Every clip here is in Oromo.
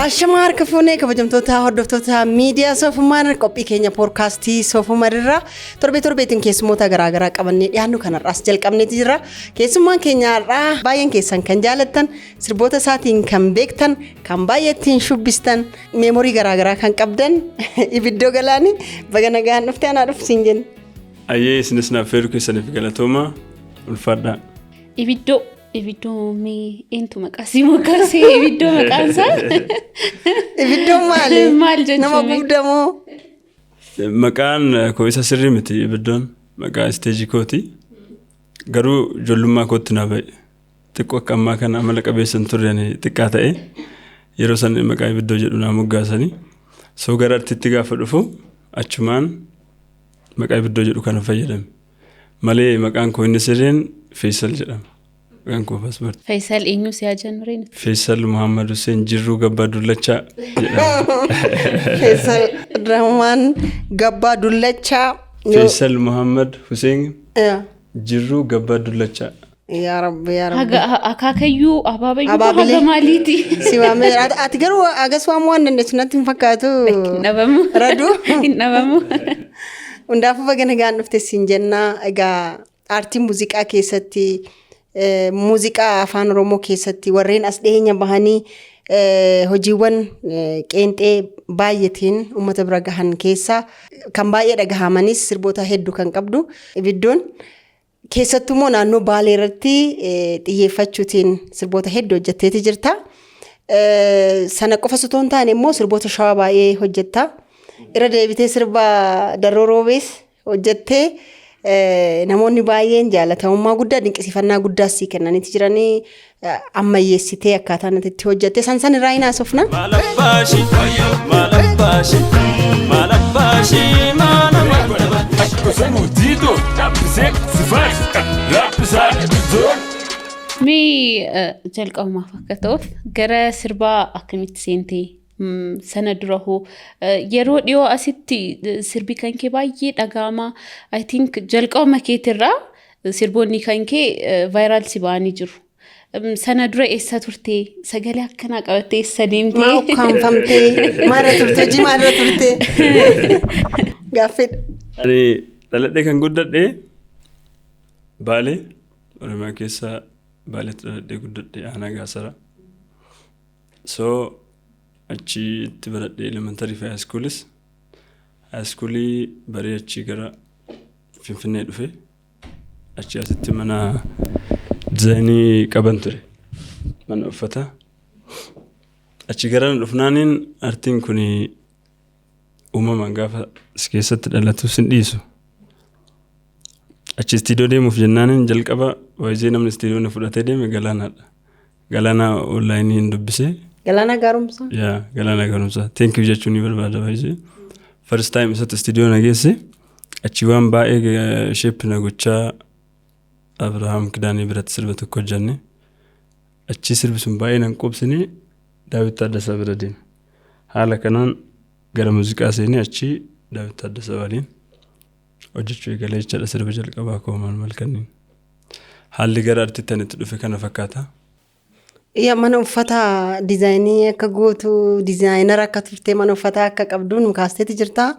Ashamaa harka fuunee, kabajamtoota hordoftoota miidiyaa Soofummaan, qophii keenya poodkaastii Soofumarraa torbee torbeetiin keessummoota garaagaraa qabannee dhiyaannu kanarraas jalqabneeti jira. Keessummaan keenya har'aa baay'een keessan kan jaalattan, sirboota isaatiin kan beektan, kan baay'ee ittiin shubbistan, memory garaagaraa kan qabdan Ibiddoo Galaanii, baga nagaan dhuftee, anaa dhufu siin jenna. Ayyee, isinis naaf feeruu keessaniif galatooma, ulfaadhaa. Ibiddoo, Ibiddoo, mee eentu maqaa sii moggaasee Ibiddoo maqaan isaa? Ibiddoon maali? Maal jechuun? Nama guddamoo? Maqaan koo isa sirrii miti. Ibiddoon maqaa stage kooti. Garuu ijoollummaa kootti naa ba'e. Xiqqoo akka ammaa kana amala qabeessa hin turre ani, xiqqaa ta'e. Yeroo san maqaa Ibiddoo jedhu naa moggaasanii. So gara artiitti gaafa dhufu achumaan maqaa Ibiddoo jedhu kana fayyadame. Malee maqaan koo inni sirriin Feesal jedhama. Maqaan koo paaspoortii. Faisal eenyu si haa jennu ree? Feesal Muhammad Hussein Jirruu Gabbaa Dullachaa jedhama. Feesal Rahmaan Gabbaa Dullachaa. Feesal Muhammad Hussein Jirruu Gabbaa Dullachaa. Yaa Rabbi, yaa Rabbi. Haga akaakayyuu abaabayyuu Abaabilee. haga maaliiti? Si waameera. Ati garuu agas waamuu waan dandeessu natti hin fakkaatu. Hin dhabamu. Raduu. Hin dhabamu. Hundaafuu baga nagaan dhufte siin jennaa. Egaa aartii muuziqaa keessatti, muuziqaa afaan Oromoo keessatti warreen as dhiyeenya bahanii hojiiwwan qeenxee baay'eetiin uummata bira gahan keessaa kan baay'ee dhagahamanis sirboota hedduu kan qabdu Ibiddoon, keessattuu immoo naannoo Baalee irratti xiyyeeffachuutiin sirboota hedduu hojjetteeti jirta. Sana qofa osoo hin taane immoo sirboota Shawaa baay'ee hojjetta. Irra deebitee sirba Darroo Roobees hojjettee namoonni baay'een jaalatamummaa guddaa, dinqisiifannaa guddaas sii kennaniiti jiranii, ammayyeessitee akkaataa ati itti hojjette san san irraa hin haasofna. Maalabbaashi, maalabbaashi, maalabbaashi, maala Gosa diidoo dhaabbisee sifaas raabbisaa iddoo. Mee jalqabumaaf akka ta'uuf gara sirbaa akkamitti seentee? Sana dura hoo yeroo dhiyoo asitti sirbi kan kee baay'ee dhaga'ama. I think jalqabuma keetirraa sirboonni kan kee viral si ba'anii jiru. Sana dura eessa turtee? Sagalee akkanaa qabattee eessa deemtee? Maa ukkaanfamtee? Maalirra turte? Hojii maalirra turte? Gaaffiidha. Ani dhaladhee kan guddadhe Baalee, Oromiyaa keessa Baaleetti dhaladhee guddadhe, aanaa Gaasara. So achitti baradhee elementary fi high schoolis. High schoolii baree achii gara Finfinnee dhufe. Achi asitti mana design qaban ture. Mana uffataa. Achi gara dhufnaaniin artiin kun uumamaan gaafa si keessatti dhalatu sin dhiisu. Achi istiidiyoo deemuuf jennaaniin jalqaba waayizee namni istiidiyoo na fudhatee deeme Galaanaadha. Galaanaa online hin dubbisee. Galaanaa Gaaromsaa. Yaa, Galaanaa Gaaromsaa. Thank you jechuun ni barbaada waayizee. First time isatti istiidiyoo na geesse. Achi waan baay'ee shape na gochaa Abrahaam Kidaanii biratti sirba tokko hojjenne. Achi sirbi sun baay'ee nan quubsine, Daawit Taaddasaa bira deeme. Haala kanaan gara muuziqaa seenee, achi Daawit Taaddasaa waliin hojjechuu eegalee jechaadha, sirba jalqabaa koo maal maal kanneen. Haalli gara artiitti ani itti dhufe kana fakkaata. Yaa, mana uffataa design akka gootu, designer akka turte, mana uffataa akka qabdu nu kaasteeti jirta.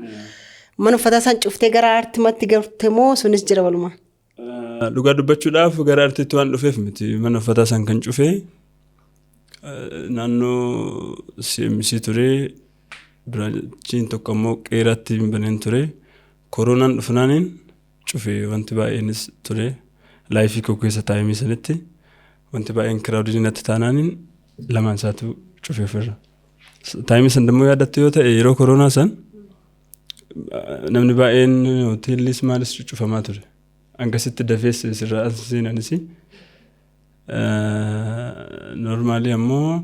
Mana uffataa san cuftee gara aartimatti garte moo sunis jira walumaa? Dhugaa dubbachuudhaaf gara artiitti waan dhufeef miti mana uffataa san kan cufee. Naannoo CMC ture, branchiin tokko ammoo Qeeraatti hin baneen ture. Koronaan dhufnaaniin cufee, wanti baay'eenis ture. Life koo keessa time sanitti wanti baay'een crowded natti taanaaniin lamaan isaatu cufee ofirra. Time san dammoo yaadattu yoo ta'e, yeroo koronaa san namni baay'een hoteellis maalis cufamaa ture. Akkasitti dafees sirraa as seenanis. Normally ammoo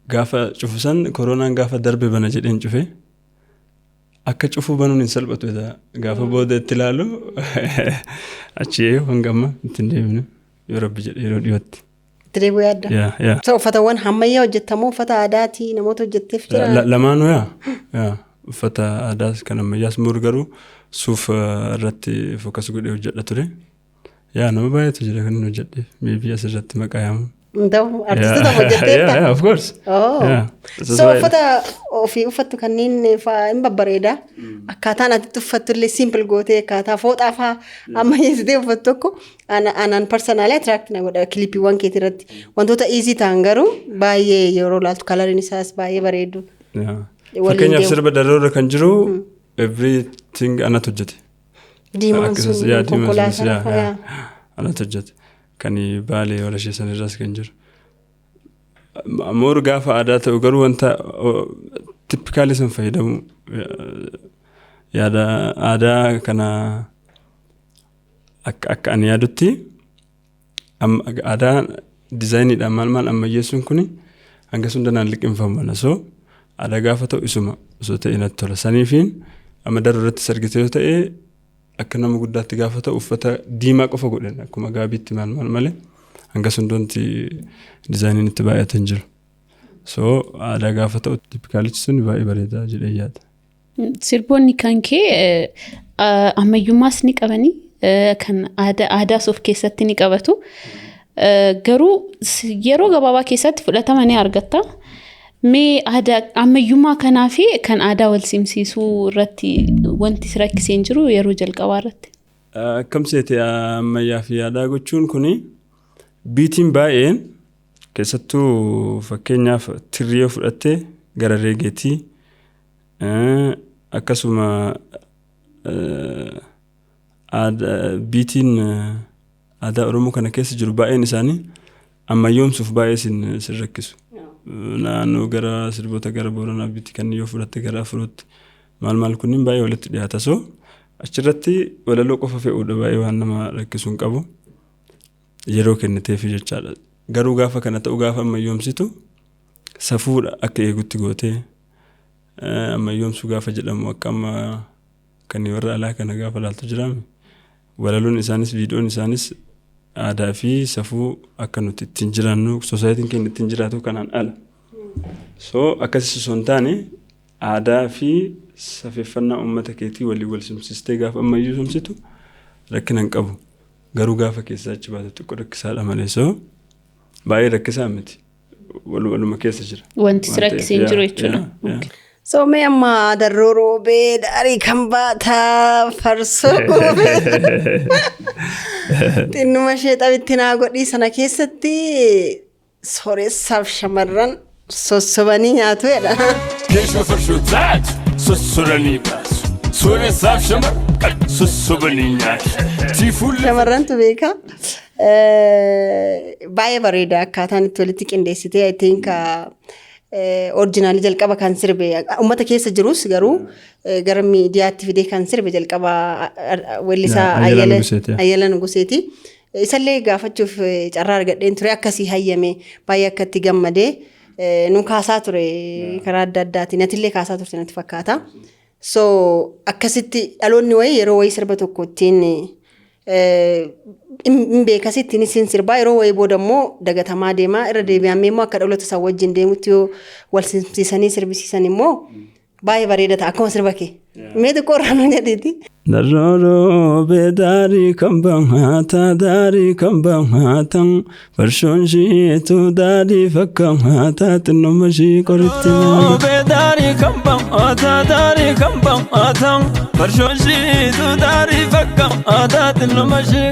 gaafa cufu san koronaan gaafa darbe bana jedheen cufe. Akka cufuu banuun hin salphatu, gaafa booda itti ilaalu achi hanga amma itti hin deebine, yoo Rabbi jedhe yeroo dhiyootti. Itti deebi'uu yaadda? Yaa. So uffatawwan ammayyaa hojjettamoo uffata aadaatii namoota hojjetteef jira? Lamaanuu, yaa, uffata aadaas kan ammayyaas mur, garuu suuf irratti focus godhee hojjedha ture. Yaa, nama baay'eetu jira kan inni hojjedheef, maybe asirratti maqaa yaamu. Ta'u artistoota hojjetteetta. Yeah, of course. Oh. Yeah. So uffata ofii uffattu kanneen fa'aa hin babbareeda. Akkaataan ati uffattu illee simple gootee, akkaataa fooxaa fa'aa ammayyeessitee uffattu tokko anaan personally attract na godha kilipiiwwan keetii irratti. Wantoota easy ta'an garuu baay'ee yeroo laaltu coloriin isaas baay'ee bareedu. Waliin Fakkeenyaaf deemu. sirba Darroorra kan jiru everything anatu hojjete. Diimaan Akkasumas, sun yaa, diimaan sunis, konkolaataa. yaa, anatu hojjete. Kan Baalee warra sanirraas kan jiru. More gaafa aadaa ta'u garuu wanta typically san fayyadamu, yaada aadaa kana akka ani yaadutti aadaa designiidhaan maal maal ammayyeessuun kuni hanga sun danaan liqimfamu na. So aadaa gaafa ta'u isuma osoo ta'e natti tola. Saniifiin amma Darroo irratti sargite yoo ta'e, akka nama guddaatti gaafa ta'u uffata diimaa qofa godhan, akkuma gaabiitti maal maal malee hanga sun wanti designiin itti baay'atan hin jiru. So aadaa gaafa ta'u typicalichi sun baay'ee bareedaa jedhee yaada. Sirboonni kan kee ammayyummaas ni qabanii, kan aadaas of keessatti ni qabatu. Garuu yeroo gabaabaa keessatti fudhatama ni argatta. Mee aadaa ammayyummaa kanaa fi kan aadaa wal simsiisuu irratti wanti si rakkisee hin jiru yeroo jalqabaa irratti? Akkam seete, ammayyaa fi aadaa gochuun kuni beatiin baay'een keessattuu fakkeenyaaf tirrii yoo fudhatte gara reggaetii, akkasuma beatiin aadaa Oromoo kana keessa jiru baay'een isaanii ammayyoomsuuf baay'ee sin rakkisu. Naannoo gara sirboota gara Booranaa beatii kan yoo fudhatte gara Afrootti maal maal kunniin baay'ee walitti dhiyaata. So achirratti walaloo qofa fe'uudha, baay'ee waan nama rakkisu hin qabu. Yeroo kenniteefi jechaadha. Garuu gaafa kana ta'u, gaafa ammayyoomsitu safuudha akka eegutti gootee, ammayyoomsuu gaafa jedhamu akka amma kan warra alaa kana gaafa laaltu jiraame, walaloon isaanis viidiyoon isaanis aadaa fi safuu akka nuti ittiin jiraannu, societyn keenya ittiin jiraatu kanaan ala. So akkasii osoo hin taane aadaa fi safeeffannaa uummata keetii waliin wal simsistee gaafa ammayyoomsitu rakkina hin qabu. Garuu gaafa keessaa achi baate xiqqoo rakkisaadha malee, so baay'ee rakkisaa miti. Waluma keessa jira. Wanti si rakkisee hin jiru jechuudha. So mee amma Darroo roobee daarii kan baataa farsoo goobee xinnuma ishee xabitti naa godhii sana keessatti sooressaaf shamarran sossobanii nyaatu jedha. Keeshoo farshoo taatu sossoranii baasu. Sooressaaf shamarran sossobanii nyaatu. Tiifuun Shamarrantu beeka. Baay'ee bareeda akkaataan itti walitti qindeessitee. I think originalii jalqaba kan sirbe uummata keessa jirus garuu gara miidiyaatti fidee kan sirbe jalqaba weellisaa Ayyala Nuguseeti. Ayyala Nuguseeti. Isallee gaafachuuf carraa argadheen ture, akkasii hayyame, baay'ee akka itti gammadee nu kaasaa ture karaa adda addaatiin, atillee kaasaa turte natti fakkaata. So akkasitti dhaloonni wayii yeroo wayii sirba tokko ittiin hin beekasi, ittiin isin sirbaa, yeroo wayii booda immoo dagatamaa deemaa, irra deebi'amee immoo akka dhaloota isaa wajjin deemutti yoo wal simsiisanii sirbisiisan immoo baay'ee bareeda ta'a, akkuma sirba kee. Mee xiqqoo irraa nu jedhiiti. Darrooroo daarii kan bahaata, daarii kan bahaata, farshoon isheetu daarii fakkaata, xinnoma ishii qoritti. Daarii kan bahaata, daarii kan bahaata, farshoon isheetu daarii fakkaata, xinnoma ishii.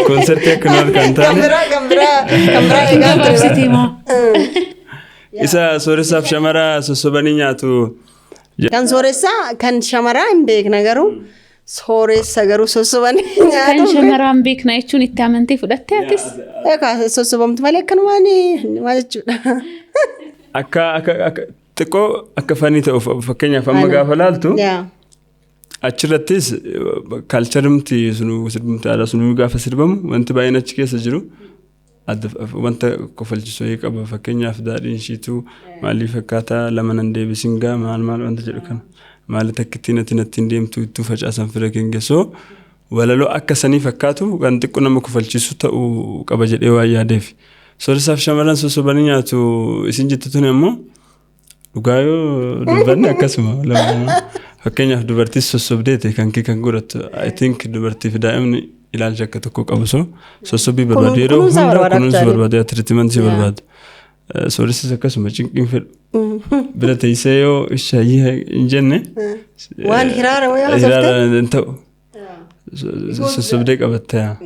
Concertii akkanaa kan Kan taane. biraa, kan biraa, kan biraa eegaa ture. Gabaabsitee moo? Isa sooressaaf shamara sossobanii nyaatu. Kan sooressaa, kan shamaraa hin beekna, garuu sooressa garuu sossobanii Kan nyaatu. shamaraan beekna jechuun itti amantee fudhattee atis? Egaa sossobamtu malee akkanumaan maal jechuudha. Akka xiqqoo akka funny ta'uuf, fakkeenyaaf amma gaafa laaltu achirrattis culturemti sunu sirbumti aadaa sunuu gaafa sirbamu wanti baay'een achi keessa jiru wanta kofalchiisoo qaba. Fakkeenyaaf daadhiin ishiituu maaliif akkaataa lama nan deebisin gaa maal maal wanta jedhu kana, maali takkittiin ati nattiin deemtu ittuu facaasan fira kengesoo, walaloo akka sanii fakkaatu kan xiqqoo nama kofalchiisu ta'uu qaba jedhee waan yaadeef. Sooressaaf shamarran sossobanii nyaatu isin jettu tuni ammoo dhugaa yoo dubbanne akkasuma. Fakkeenyaaf dubartii sossobdeete kan kee kan godhattu, I think dubartii fi daa'imni Ilaalcha akka tokko qabu, so sossobbii barbaadu yeroo Kunuunsa hunda barbaada kunuunsa actually. barbaadu, treatmentii barbaadu. Sooressis akkasuma cinqiin fedhu. Bira teessee yoo shaayii hin jenne Waan hiraara wayii haasofte? Hiraara hin ta'u. Sossobdee qabatta.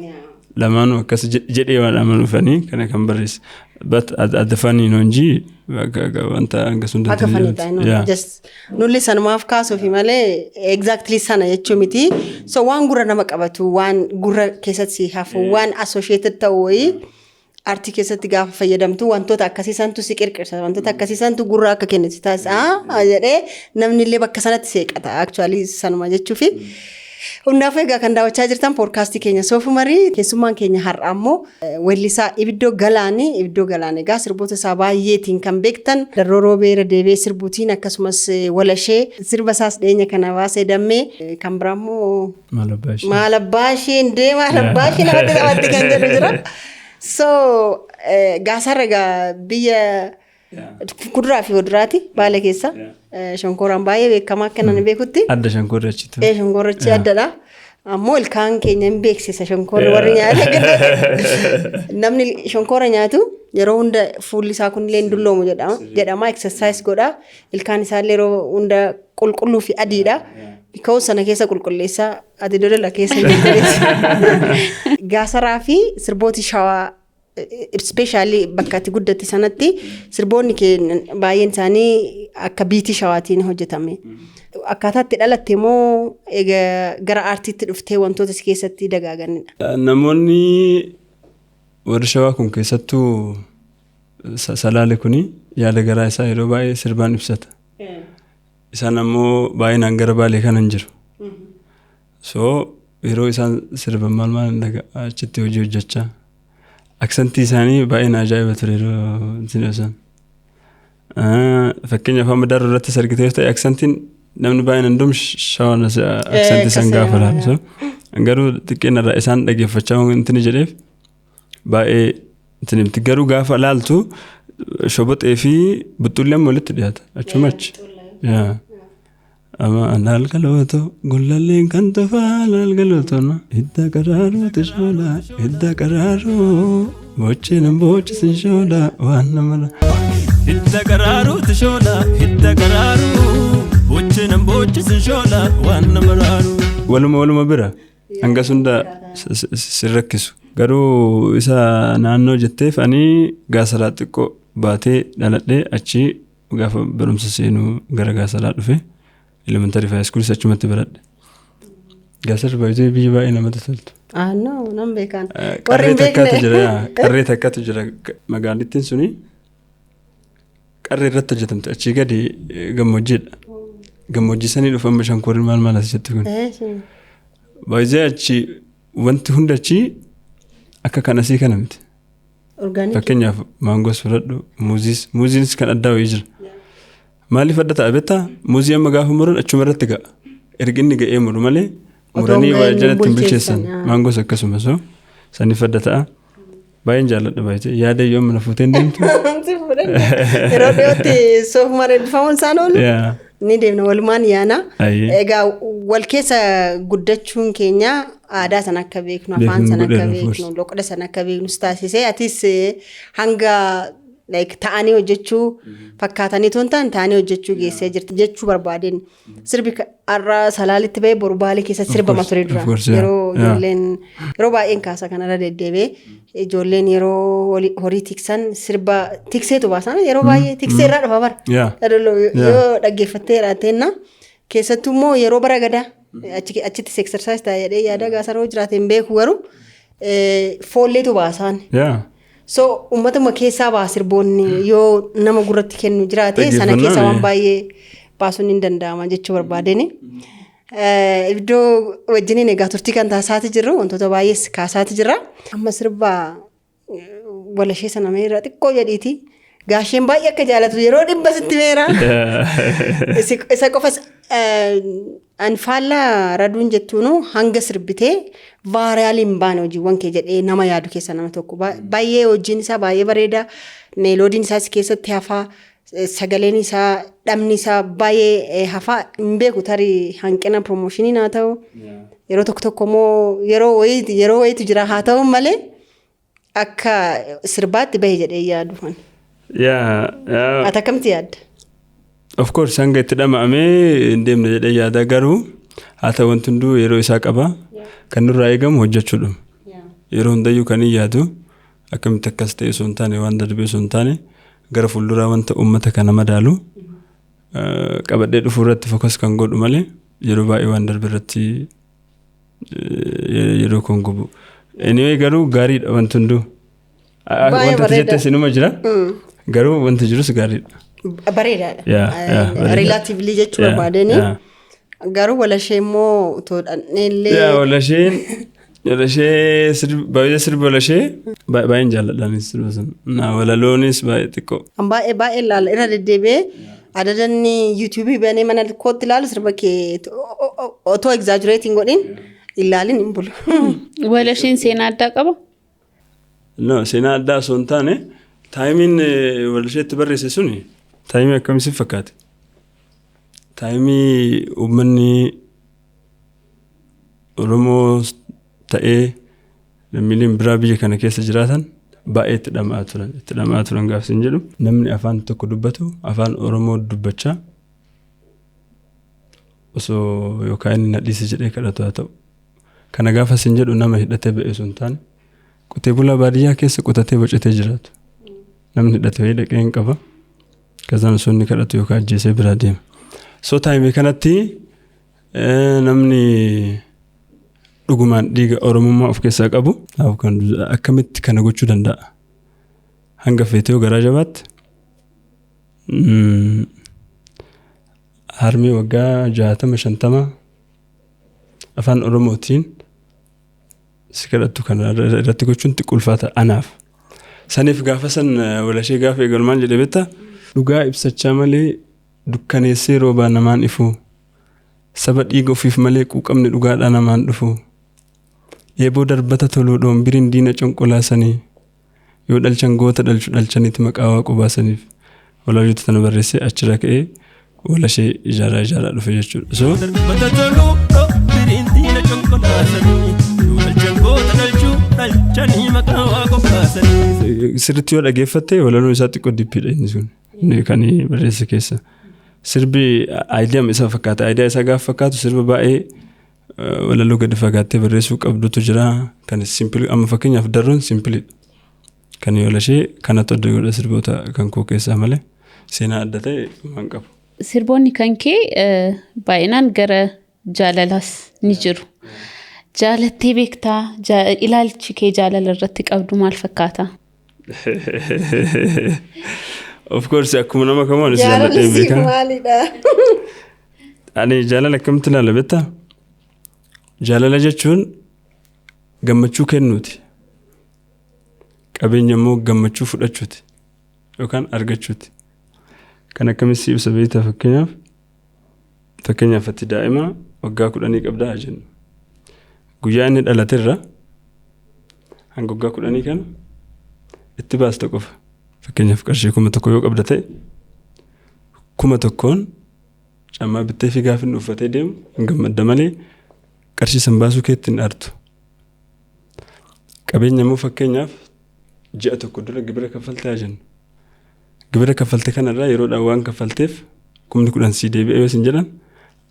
Lamaanuu akkas jedhee waan amanuufanii kana kan barreesse. But at the funny noonji wanta hanga sun Akka funny ta'e just nulli sanumaaf kaasuufi malee exactly sana jechuu miti. So waan gurra nama qabatu, waan gurra keessatti si hafu, waan associated ta'u wayii aartii keessatti gaafa fayyadamtu wantoota akkasii santu si qirqirsa, wantoota akkasii santu gurra akka kennu si taasisa jedhee namni illee bakka sanatti seeqata actually sanuma jechuufi. Hundaafuu egaa kan daawwachaa jirtan poodkaastii keenya Soofumarii. Keessummaan keenya har'a ammoo weellisaa Ibiddoo Galaanii. Ibiddoo Galaan egaa sirboota isaa baay'eetiin kan beektan, Darroo Roobeera deebi'ee sirbuutiin, akkasumas Walashee, sirba isaas dhiyeenya kana baasee Dammee, kan biraa immoo Maal abbaa ishee. Maal abbaa isheen dee, maal abbaa ishee namatti taphatti kan jedhu jira. So Gaasarra egaa biyya kuduraa fi fuduraati Baale keessa. Shonkooraan baay'ee beekamaa akka nani beekutti. Adda shankoorri achitti. Ee, shonkoorrichi addadha. Ammoo ilkaan keenya hin beeksisa shonkoorri warri nyaata. Namni shonkoora nyaatu yeroo hunda fuulli isaa kunillee hin dulloomu jedhama. Jedhama exercise godha. Ilkaan isaallee yeroo hunda qulqulluu fi adiidha. Because sana keessa qulqulleessaa, ati dodola keessa hin qulqulleessa. Gaasaraa fi sirbooti Shawaa, especially bakka ati guddatte sanatti, sirboonni keenya baay'een isaanii akka beatii Shawaatiin hojjetame. Akkaataa itti dhalatte moo egaa gara aartiitti dhuftee wantoota si keessatti dagaaganidha? Namoonni warri Shawaa kun, keessattuu Salaale kuni, yaada garaa isaa yeroo baay'ee sirbaan ibsata. Isaan ammoo baay'inaan gara Baalee kana hin jiru. So yeroo isaan sirban maal maal achitti hojii hojjechaa. Accentii isaanii baay'ee na ajaa'iba ture yeroo isin ibsan. Fakkeenyaaf amma Darroo irratti argitee yoo ta'e, accentiin namni baay'een hundum Shawaan accentii san gaafa laalu. So garuu xiqqeen irraa isaan dhaggeeffachaa wanti ni jedheef baay'ee itti himti. Garuu gaafa laaltu Shoboxee fi Buxxulleen walitti dhiyaata achuma achi. Yaa. Ama laalgalooto gullalleen kan tufaa laalgalooto na hidda qaraarooti shoola hidda qaraaroo bochee nan bochisin shoola waan nama. Hidda qaraaruuti shoola hidda qaraaruu bochee nan bochisin shoola waan nama raaru. Waluma bira hangas hunda sin rakkisu. Garuu isa naannoo jetteef ani Gaasaraa xiqqoo baatee dhaladhee, achi gaafa barumsa seenuu gara Gaasaraa dhufe. Elementary fi high schoolis achumatti baradhe. Gaasarri baay'ee biyya baay'ee namatti toltu. Ah no, nan beekan. Warri Qarree hin takkaatu beekne. jira yaa. Qarree takkaatu jira. Magaalittiin suni qarree irratti hojjetamte, achii gadi gammoojjiidha. Gammoojjii sanii dhufa amma shankoorri maal maal as jettu kun. Baay'ee achi wanti hundi achi akka kan asii kana miti. Organic. Fakkeenyaaf maangoos fudhadhu, muuziis, muuziinis kan addaa wayii jira. Maaliif adda ta'a beektaa? Muuzii amma gaafa muran achuma irratti ga'a. Erga inni ga'ee muru malee muranii Otoo waa hin jalatti hin bilcheessan. bulcheessan. Maangoos akkasuma, so saniif adda ta'a. Baay'een jaalladha baay'ee. Yaada yoo mana fuutee hin deemtu. Si fuudhan. Yeroo dhiyootti Soofumar eebbifamuun isaan oolu. Yaa. Ni deemna, walumaan yaana. Ayyee. Egaa wal keessa guddachuun keenya aadaa sana akka beeknu, afaan Beeknu sana akka godheera, of beeknu, course. loqoda sana akka beeknu taasisee, atis hanga like ta'anii hojjechuu fakkaatanii tun ta'an ta'anii hojjechuu geessee jirti jechuu barbaadeen. Sirbi har'a Salaalitti bahee boru Baalee keessatti sirbama ture dura. Of course, yeah. Yeroo ijoolleen yeroo baay'een kaasa kanarra deddeebi'ee, ijoolleen yeroo horii tiksan sirba tikseetu baasan, yeroo baay'ee tiksee irraa dhufa bara. Yoo dhaggeeffattee jiraatteenna, keessattuu immoo yeroo bara gadaa achitti exercise ta'a jedhee yaada. Gaasaroo jiraate hin beeku, garuu foolleetu baasaan. So uummatuma keessaa baa sirboonni yoo nama gurratti kennu jiraate sana Dhaggeeffannaan, keessa waan baay'ee baasuun hin danda'ama jechuu barbaadeni. Iddoo wajjiniin egaa turtii kan taasisaati jirru wantoota baay'ees kaasaati jirra. Amma sirba Walashee sana meera xiqqoo jedhiiti. Gaasheen baay'ee akka jaalatu yeroo 100 sitti meera. Isa qofas an faallaa raduun jettuunu hanga sirbitee viralii hin baane hojiiwwan kee jedhee nama yaadu keessa nama tokko. Baay'ee hojiin isaa baay'ee bareeda. Melodyn isaas keessatti hafaa. Sagaleen isaa, dhamni isaa baay'ee hafaa hin beeku, tarii hanqina promotionii naa ta'u. Yeroo tokko tokko immoo yeroo wayiitu jira, haa ta'u malee akka sirbaatti bahe jedhee yaadu. Yaa. Ati akkamitti yaadda? Of course, hanga itti dhama'amee hin deemne jedhee yaada, garuu haa ta'u, wanti hunduu yeroo isaa qaba. Kan nurraa eegamu hojjechuudha. Yeroo hundayyuu kan hin yaadu akkamitti akkas ta'e osoo hin taane, waan darbee osoo hin taane, gara fuulduraa wanta uummata kana madaalu qabadhee dhufuu irratti focus kan godhu malee yeroo baay'ee waan darbe irratti yeroo kun gubu. Anyway, garuu gaariidha wanti hunduu. Baay'ee Wanta ati bareeda. jettes inuma jira. Garuu wanti jirus gaariidha. Bareedaadha. Yaa, bareeda. Relatively jechuu barbaadeni. Garuu walashee immoo otoo dhandhee illee. Yaa, walashee baay'ee sirba walashee baay'een jaalladha sirba sana. Na walaloonis baay'ee xiqqoo. An baay'ee baay'ee ilaala, irra deddeebi'ee adadanni YouTubeii banee mana kootti ilaalu sirba kee otoo exaggerating godhin ilaalin hin bulu. Walasheen seenaa addaa qaba? No, seenaa addaa osoo hin taane, timeiin walasheetti barreesse suni timeii akkamii si fakkaate? Timeii uummanni Oromoo ta'ee lammiileen biraa biyya kana keessa jiraatan baay'ee itti dhama'aa turan. Itti dhama'aa turan gaaf sin jedhu, namni afaan tokko dubbatu afaan Oromoo dubbachaa osoo yookaan inni na dhiise jedhee kadhatu haa ta'u. Kana gaafa sin jedhu, nama hidhatee ba'e osoo hin taane, qotee bulaa baadiyyaa keessa qotatee bocatee jiraatu. Namni hidhate wayii dhaqee hin qaba. Kazaan osoo inni kadhatu yookaan ajjeesee biraa deema. So timeii kanatti namni dhugumaan dhiiga Oromummaa of keessaa qabu akkamitti kana gochuu danda'a? Hanga feetee yoo garaa jabaatte, harmee waggaa 60 50 afaan Oromootiin si kadhattu kana irratti gochuun xiqqoo ulfaata anaaf. Saniif gaafa san walashee gaafa eegalu maal jedhee beektaa? Dhugaa ibsachaa malee dukkaneessee roobaa namaan ifu. Saba dhiiga ofiif malee quuqamni dhugaadhaa namaan dhufu. Eeboo darbata toluu dhoonbiriin diina conqolaasanii. Yoo dhalchan goota dhalchu dhalchaniiti maqaa waaqoo baasaniif. Walaajoota tana barreessee achirra ka'ee walashee ijaaraa ijaaraa dhufe jechuudha. So Darbata toluu dhobbiriin diina conkolaasanii, yoo dhalchan goota dhalchuu dhalchanii maqaa waaqoo baasanii. Sirriitti yoo dhageeffatte, walaloon isaa xiqqoo deepiidha inni sun. Inni kan barreesse keessa. Sirbi idea isa fakkaata. Idea isaa gaafa fakkaatu, sirba baay'ee walaloo gadi fagaattee barreessuu qabdutu jira. Kan simple, amma fakkeenyaaf darroon simpleiidha. Kan walashee kanatu adda godha sirboota kan koo keessaa malee seenaa adda ta'e waan qabu. Sirboonni kan kee baay'inaan gara jaalalaas ni jiru. Jaalattee beektaa? Ilaalchi kee jaalala irratti qabdu maal fakkaata? Of course, akkuma nama kamuu anis Jaalalli jaalladheen siif beekaa. maalidha? Ani jaalala akkamitti ilaala beektaa? Jaalala jechuun gammachuu kennuuti. Qabeenya immoo gammachuu fudhachuuti yookaan argachuuti. Kan akkamitti si ibsa beektaa? Fakkeenyaaf ati daa'ima waggaa 10 qabdaa haa jennu. Guyyaa inni dhalaterra hanga waggaa 10 kana itti baasta qofa. Fakkeenyaaf qarshii 1000 yoo qabda ta'e, 1000n caammaa bittee fi gaafa inni uffatee deemu hin gammadda malee qarshii san baasuu keetti hin aartu. Qabeenya immoo fakkeenyaaf ji'a tokko dura gibira kaffaltee haa jennu. Gibira kaffalte kanarraa yeroodhaan waan kaffalteef 10,000 sii deebi'e yoo sin jedhan,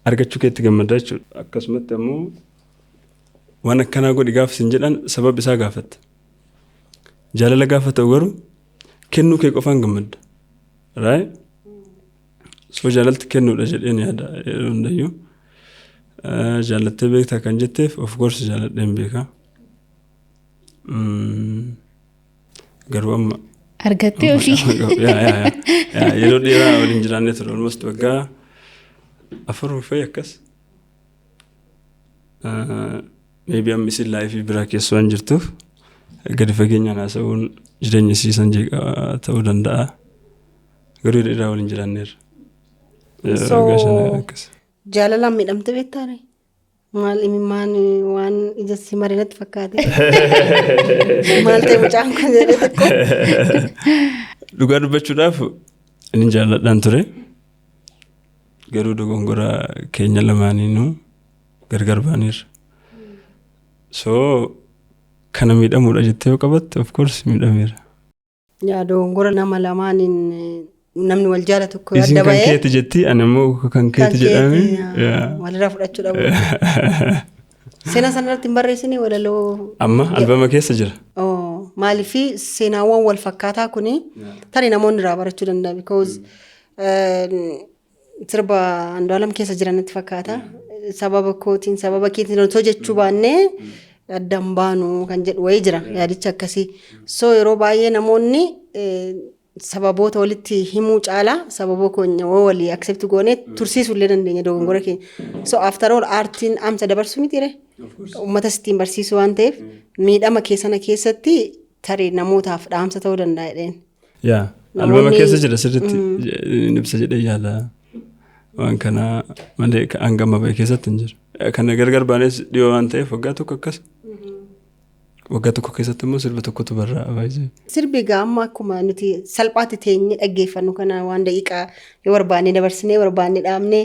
argachuu keetti gammaddaa jechuudha. Akkasumatti ammoo waan akkanaa godhi gaafa sin jedhan, sababa isaa gaafatta. Jaalala gaafa ta'u garuu kennuu kee qofaan gammadda. Right? So jaalalti kennuudha jedheen yaada yeroo hundayyuu. Jaalattee beektaa kan jetteef, of course jaaladheen beeka. Garuu amma Argattee ofii. Yaa, yeroo dheeraa waliin jiraannee ture, almost waggaa 4 fa'i akkas. Maybe amma isin lifeii biraa keessa waan jirtuuf gadi fageenyaan haasa'uun jireenya isiisan jeeqaa ta'uu danda'a. Garuu yeroo dheeraa waliin jiraanneerra. So- Waggaa 5 akkas. Jaalalaan miidhamte beektaa ree? Maal imimmaan waan ija si maree natti fakkaate. Maal ta'e mucaan kun jedhee xiqqoo. Dhugaa dubbachuudhaaf inni jaalladhaan ture. Garuu dogongora keenya lamaaniinuu gargar baaneerra. So kana miidhamuudha jettee yoo qabatte, of course miidhameera. Yaa, dogongora nama lamaaniin namni wal jaalatu tokko Isin adda kan bahee keeti jetti, ani immoo kan keeti jedhame. Walirraa fudhachuu dhabu. Seenaa sana irratti hin barreessine walaloo? Amma albama keessa jira. Oh, maaliifi seenaawwan wal fakkaataa kuni tarii namoonni irraa barachuu danda'a, because sirba Andu'aalam keessa jiranitti fakkaata. Sababa kootiin, sababa keetiin otoo jechuu baannee addaan baanu kan jedhu wayii jira, yaadicha akkasii. So yeroo baay'ee namoonni sababoota walitti himuu caalaa sababa keenya yoo walii accept goonee tursiisuu illee dandeenya dogongora keenya. So after all aartiin amsa dabarsuu miti ree? Uummata ittiin barsiisuu waan ta'eef, miidhama keessana keessatti tarii namootaaf dhaamsa ta'uu danda'a jedheen. Yaa, albama keessa jira, sirriitti ibsa jedhee yaada. Waan kana malee hanga amma ba'e keessatti hin jiru. Kana gargar baanes dhiyoo waan ta'eef, waggaa tokko akkas. Waggaa tokko keessatti immoo sirba tokkotu barraa baay'ee. Sirbi egaa amma akkuma nuti salphaatti teenyee dhaggeeffannu kana, waan daqiiqaa yoo barbaanne dabarsinee, barbaanne dhaabnee,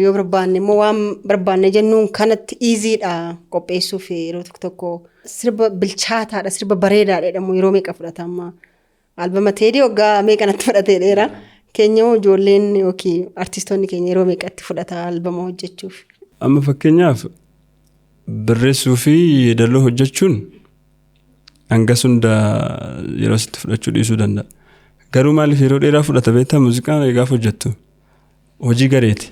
yoo barbaanne immoo waan barbaanne jennuun kanatti easy dha qopheessuuf. Yeroo tokko tokko sirba bilchaataadha, sirba bareedaadha jedhamu yeroo meeqa fudhata? Amma albama Teedii waggaa meeqa natti fudhatee dheera. Keenya hoo, ijoolleen yookiin artistoonni keenya yeroo meeqatti fudhata albama hojjechuuf? Amma fakkeenyaaf barreessuu fi yeedaloo hojjechuun hangas hunda yeroo sitti fudhachuu dhiisuu danda'a. Garuu maaliif yeroo dheeraa fudhata beektaa? Muuziqaa gaafa hojjettu hojii gareeti.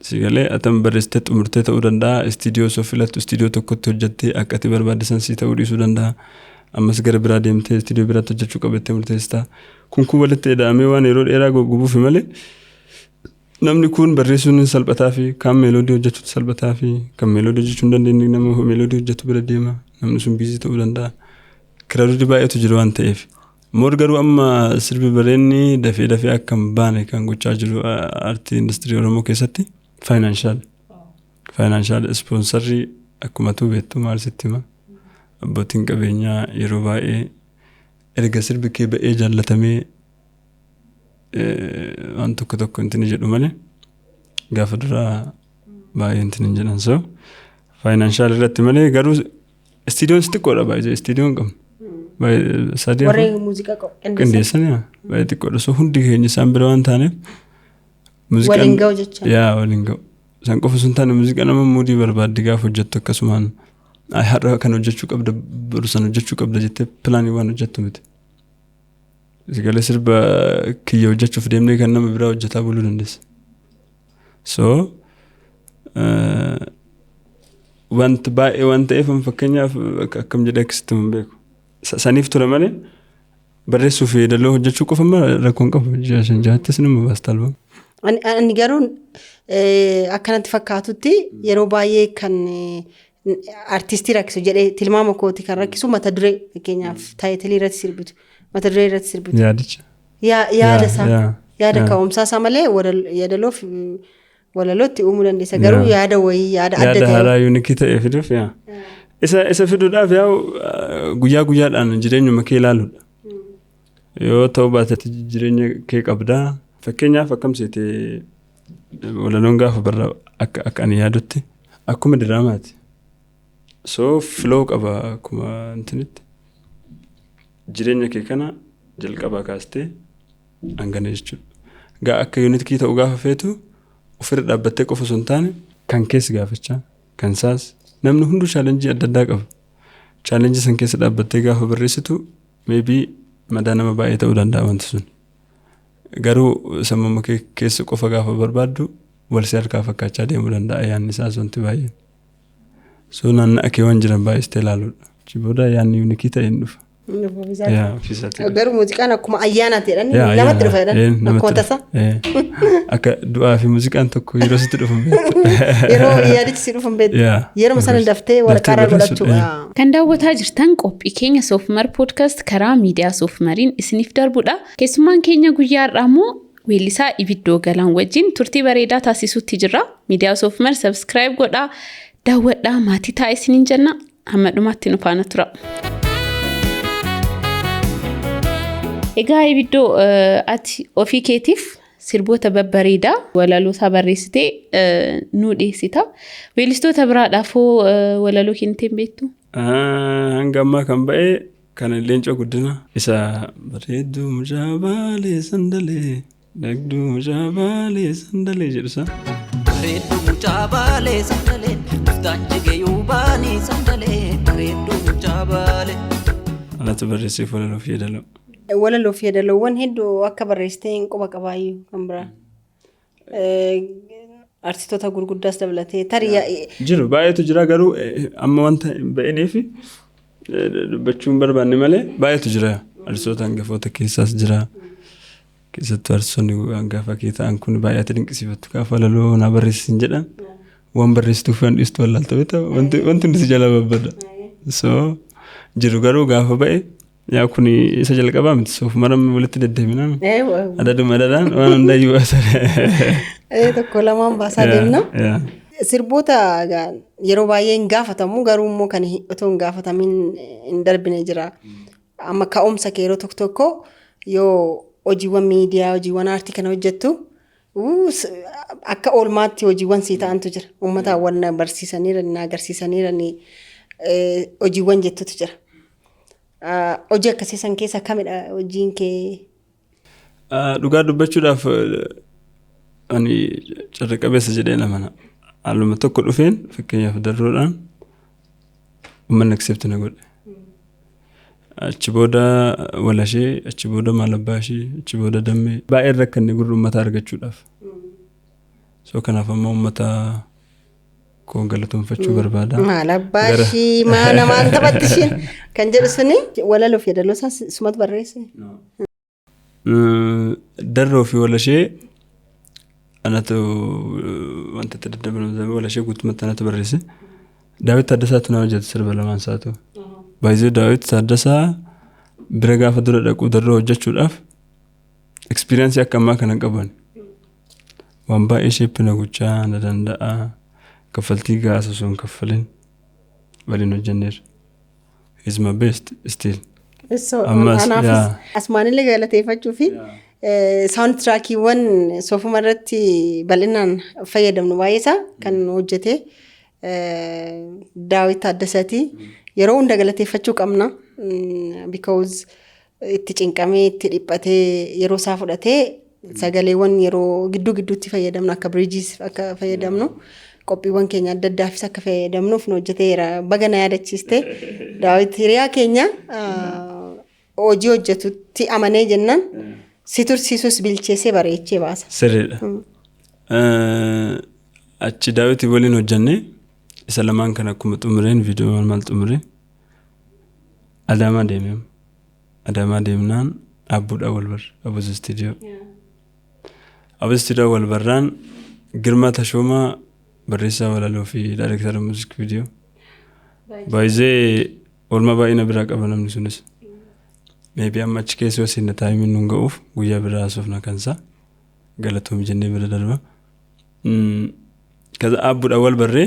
Si galee, atam barreessitee xumurtee ta'uu danda'a. Istiidiyoo osoo filattu istiidiyoo tokkotti hojjettee akka ati barbaadde san sii ta'uu dhiisuu danda'a. Ammas gara biraa deemtee istiidiyoo biraatti hojjechuu qabattee murteessita. Kun walitti ida'amee waan yeroo dheeraa gubuufi malee, namni kun barreessuun hin salphataa fi kaan melody hojjechuutu salphataa fi kan melody hojjechuu hin dandeenye nama melody hojjetu bira deema. Namni sun busy ta'uu danda'a. Crowd baay'eetu jiru waan ta'eef. More garuu amma sirbi bareenni dafee dafee akka hin baane kan gochaa jiru aartii industirii Oromoo keessatti financial. Financial sponsorrii akkuma tu beektu, maal sitti hima. Abbootiin qabeenyaa yeroo baay'ee erga sirbi kee ba'ee jaallatamee waan tokko tokko intini jedhu malee gaafa duraa baay'ee intini hin jedhan. So financial irratti malee, garuu istiidiyoon xiqqoodha, baay'ee istiidiyoon qabnu. Baay'ee sadii afur Warreen muuziqaa qindeessan. Qindeessan, yaa, baay'ee xiqqoodha. So hundi keenya isaan bira waan taaneef Waliin ga'u jecha. Yaa, waliin ga'u. Isaan qofa sun taane, muuziqaa nama mood barbaaddi gaafa hojjettu akkasumaan "Ay, har'a kan hojjechuu qabda, boru san hojjechuu qabda" jettee plan waan hojjettu miti. Galee sirba kiyya hojjechuuf deemnee kan nama biraa hojjetaa buluu dandeessa. So wanti baay'ee waan ta'eef, fakkeenyaaf akkam jedhee akkasitti hin beeku. Saniif ture malee barreessuu fi yeedaloo hojjechuu qofa immoo rakkoon qabu. Ji'a 5 ja'attis nama baasta albama. Ani garuu akkanatti fakkaatutti yeroo baay'ee kan artistii rakkisu jedhee tilmaama kooti, kan rakkisu mata duree, fakkeenyaaf title irratti sirbitu, mata duree irratti sirbitu. Yaadicha. Yaada isaa, yaada ka'umsaa isaa malee yeedaloo fi walalootti uumuu dandeessa, garuu yaada wayii, yaada adda Yaada ta'e. haaraa unique ta'e fiduuf, yaa. Isa fiduudhaaf yaa'u guyyaa guyyaadhaan jireenyuma kee ilaaluudha. Yoo ta'u baate jireenya kee qabdaa. Fakkeenyaaf akkam seete, walaloon gaafa barraa akka ani yaadutti akkuma diraamaati. So flow qaba akkuma intinitti. Jireenya kee kana jalqabaa kaastee hangana jechuudha. Gaa akka unique ta'u gaafa feetu ofirra dhaabbattee qofa osoo hin taane kan keessa gaafachaa, kan isaas, namni hunduu challenge adda addaa qaba. Challenge san keessa dhaabbattee gaafa barreessitu maybe madaa nama baay'ee ta'uu danda'a wanti sun. Garuu sammuu kee keessa qofa gaafa barbaaddu wal si harkaa fakkaachaa deemuu danda'a yaadni isaas wanti baay'een. So naanna'a kee waan jiran baay'istee ilaaluudha. Achi booda yaadni unique ta'e hin dhufa. Yaa, ofiisaatii. Garuu muuziqaan akkuma ayyaanaati jedhanii, namatti dhufa jedhan, akkuma tasaa. Akka du'aa fi muuziqaan tokko yeroo sitti dhufu hin beektu. Yeroo yaadichi si dhufu hin beektu. Yaa. Yeroo sana daftee waraqaarra Daftee barreessuu, godhachuudha. Kan daawwataa jirtan qophii keenya Soofumar Podcast karaa miidiyaa Soofumariin isiniif darbudha. Keessummaan keenya guyyaa har'aa immoo weellisaa Ibiddoo Galaan wajjin turtii bareedaa taasisuutti jirra. Miidiyaa Soofumar subscribe godhaa, daawwadhaa, maatii ta'a isiniin jenna. Hamma dhumaatti nu faana tura. Egaa Ibiddoo, ati ofii keetiif Sirboota babbareedaa walaloo isaa barreessitee nuu dhiyeessita. Weellistoota biraadhaaf hoo walaloo kennitee hin beektu? Hanga ammaa kan ba'e kan Leencoo Guddina isa "Bareedduu mucaa Baalee sandalee, dhagduu mucaa Baalee sandalee" jedhu sana. Bareedduu mucaa Baalee sandalee, dhuftaan jigee baanii sandalee, bareedduu mucaa Baalee. Anatu barreesseef walaloo fi yeedaloo. Walaloo fi yeedaloowwan hedduu akka barreessitee hin quba qabaayyuu kan biraa. Artistoota gurguddaas dabalatee tarii. Jiru, baay'eetu jira, garuu amma wanta hin ba'iniif dubbachuu hin barbaanne malee baay'eetu jira. Artistoota hangafoota keessaas jira. Keessattuu artistoonni hangafa kee ta'an kun baay'ee dinqisiifattu, gaafa walaloo naa barreessin jedhan waan barreessituuf waan dhiistu wallaalta beektaa, wanti hundi si jala babbada. So jiru, garuu gaafa ba'e yaa kun isa jalqabaa miti, soof maramni walitti deddeebinaan adaduma adadaan waan hundayyuu baasan. Tokko lamaan baasaa deemna. Sirboota yeroo baay'ee hin gaafatamu, garuu immoo kan otoo hin gaafatamin hin darbine jira. Amma ka'umsa kee yeroo tokko tokko yoo hojiiwwan miidiyaa, hojiiwwan aartii kana hojjettu, akka oolmaatti hojiiwwan sii ta'antu jira. Uummata waan barsiisaniira, na agarsiisaniira hojiiwwan jettutu jira. Hojii akkasii san keessa kamidha hojiin kee? Dhugaa dubbachuudhaaf, ani carra qabeessa jedheen amana. Haaluma tokko dhufeen, fakkeenyaaf Darroodhaan uummanni accept na godhe. Achi booda Walashee, achi booda Maalabbaa ishee, achi booda Dammee. Baay'een rakkanne gurra uummataa argachuudhaaf. So kanaaf ammoo uummata koo galatoonfachuu barbaada. Maal abbaa ishii maa namaan taphatti ishiin kan jedhu suni walaloo fi yeedaloo isaa sumatu barreesse. Darroo fi Walashee anatu wanta itti daddabalamee, Walashee guutummaatti anatu barreesse. Daawit Taaddasaatu na hojjete sirba lamaan isaatu. Baay'ee Daawit Taaddasaa bira gaafa dura dhaqu Darroo hojjechuudhaaf experience akka ammaa kana hin qaban. Waan baay'ee shape na gochaa na danda'a. Kaffaltii gahaa osoo hin kaffalin waliin hojjenneerra. He's my best still. Ammas, Anaafis yaa. asumaanillee galateeffachuu fi soundtrackiiwwan Soofuma irratti bal'inaan fayyadamnu baay'ee isaa kan hojjete Daawit Taaddasaati. Yeroo hunda galateeffachuu qabna. Because itti cinqamee, itti dhiphatee, yeroo isaa fudhatee sagaleewwan yeroo gidduu gidduutti fayyadamnu akka bridgeiis akka fayyadamnu, qophiiwwan keenya adda addaafis akka fayyadamnuuf nu hojjeteera. Baga na yaadachiiste. Daawit hiriyaa keenya hojii hojjetutti amanee jennaan si tursiisus bilcheessee bareechee baasa. Sirriidha. Achi Daawitii waliin hojjennee isa lamaan kan akkuma xumureen, viidiyoo maal maal xumuree Adaamaa deemee. Adaamaa deemnaan Abbuudhaan wal barre, Abuuz Istiidiyoo. Abuuz Istiidiyoo wal barraan Girmaa Tashoomaa, barreessaa walaloo fi daayirektara music video. Baay'ee oolmaa baay'ee na biraa qaba namni sunis. Maybe amma achi keessa yoo seenne timeiin nun ga'uuf guyyaa biraa haasofna kan isaa. Galatoom jennee bira darba. Kaza Abbuudhaan wal barree,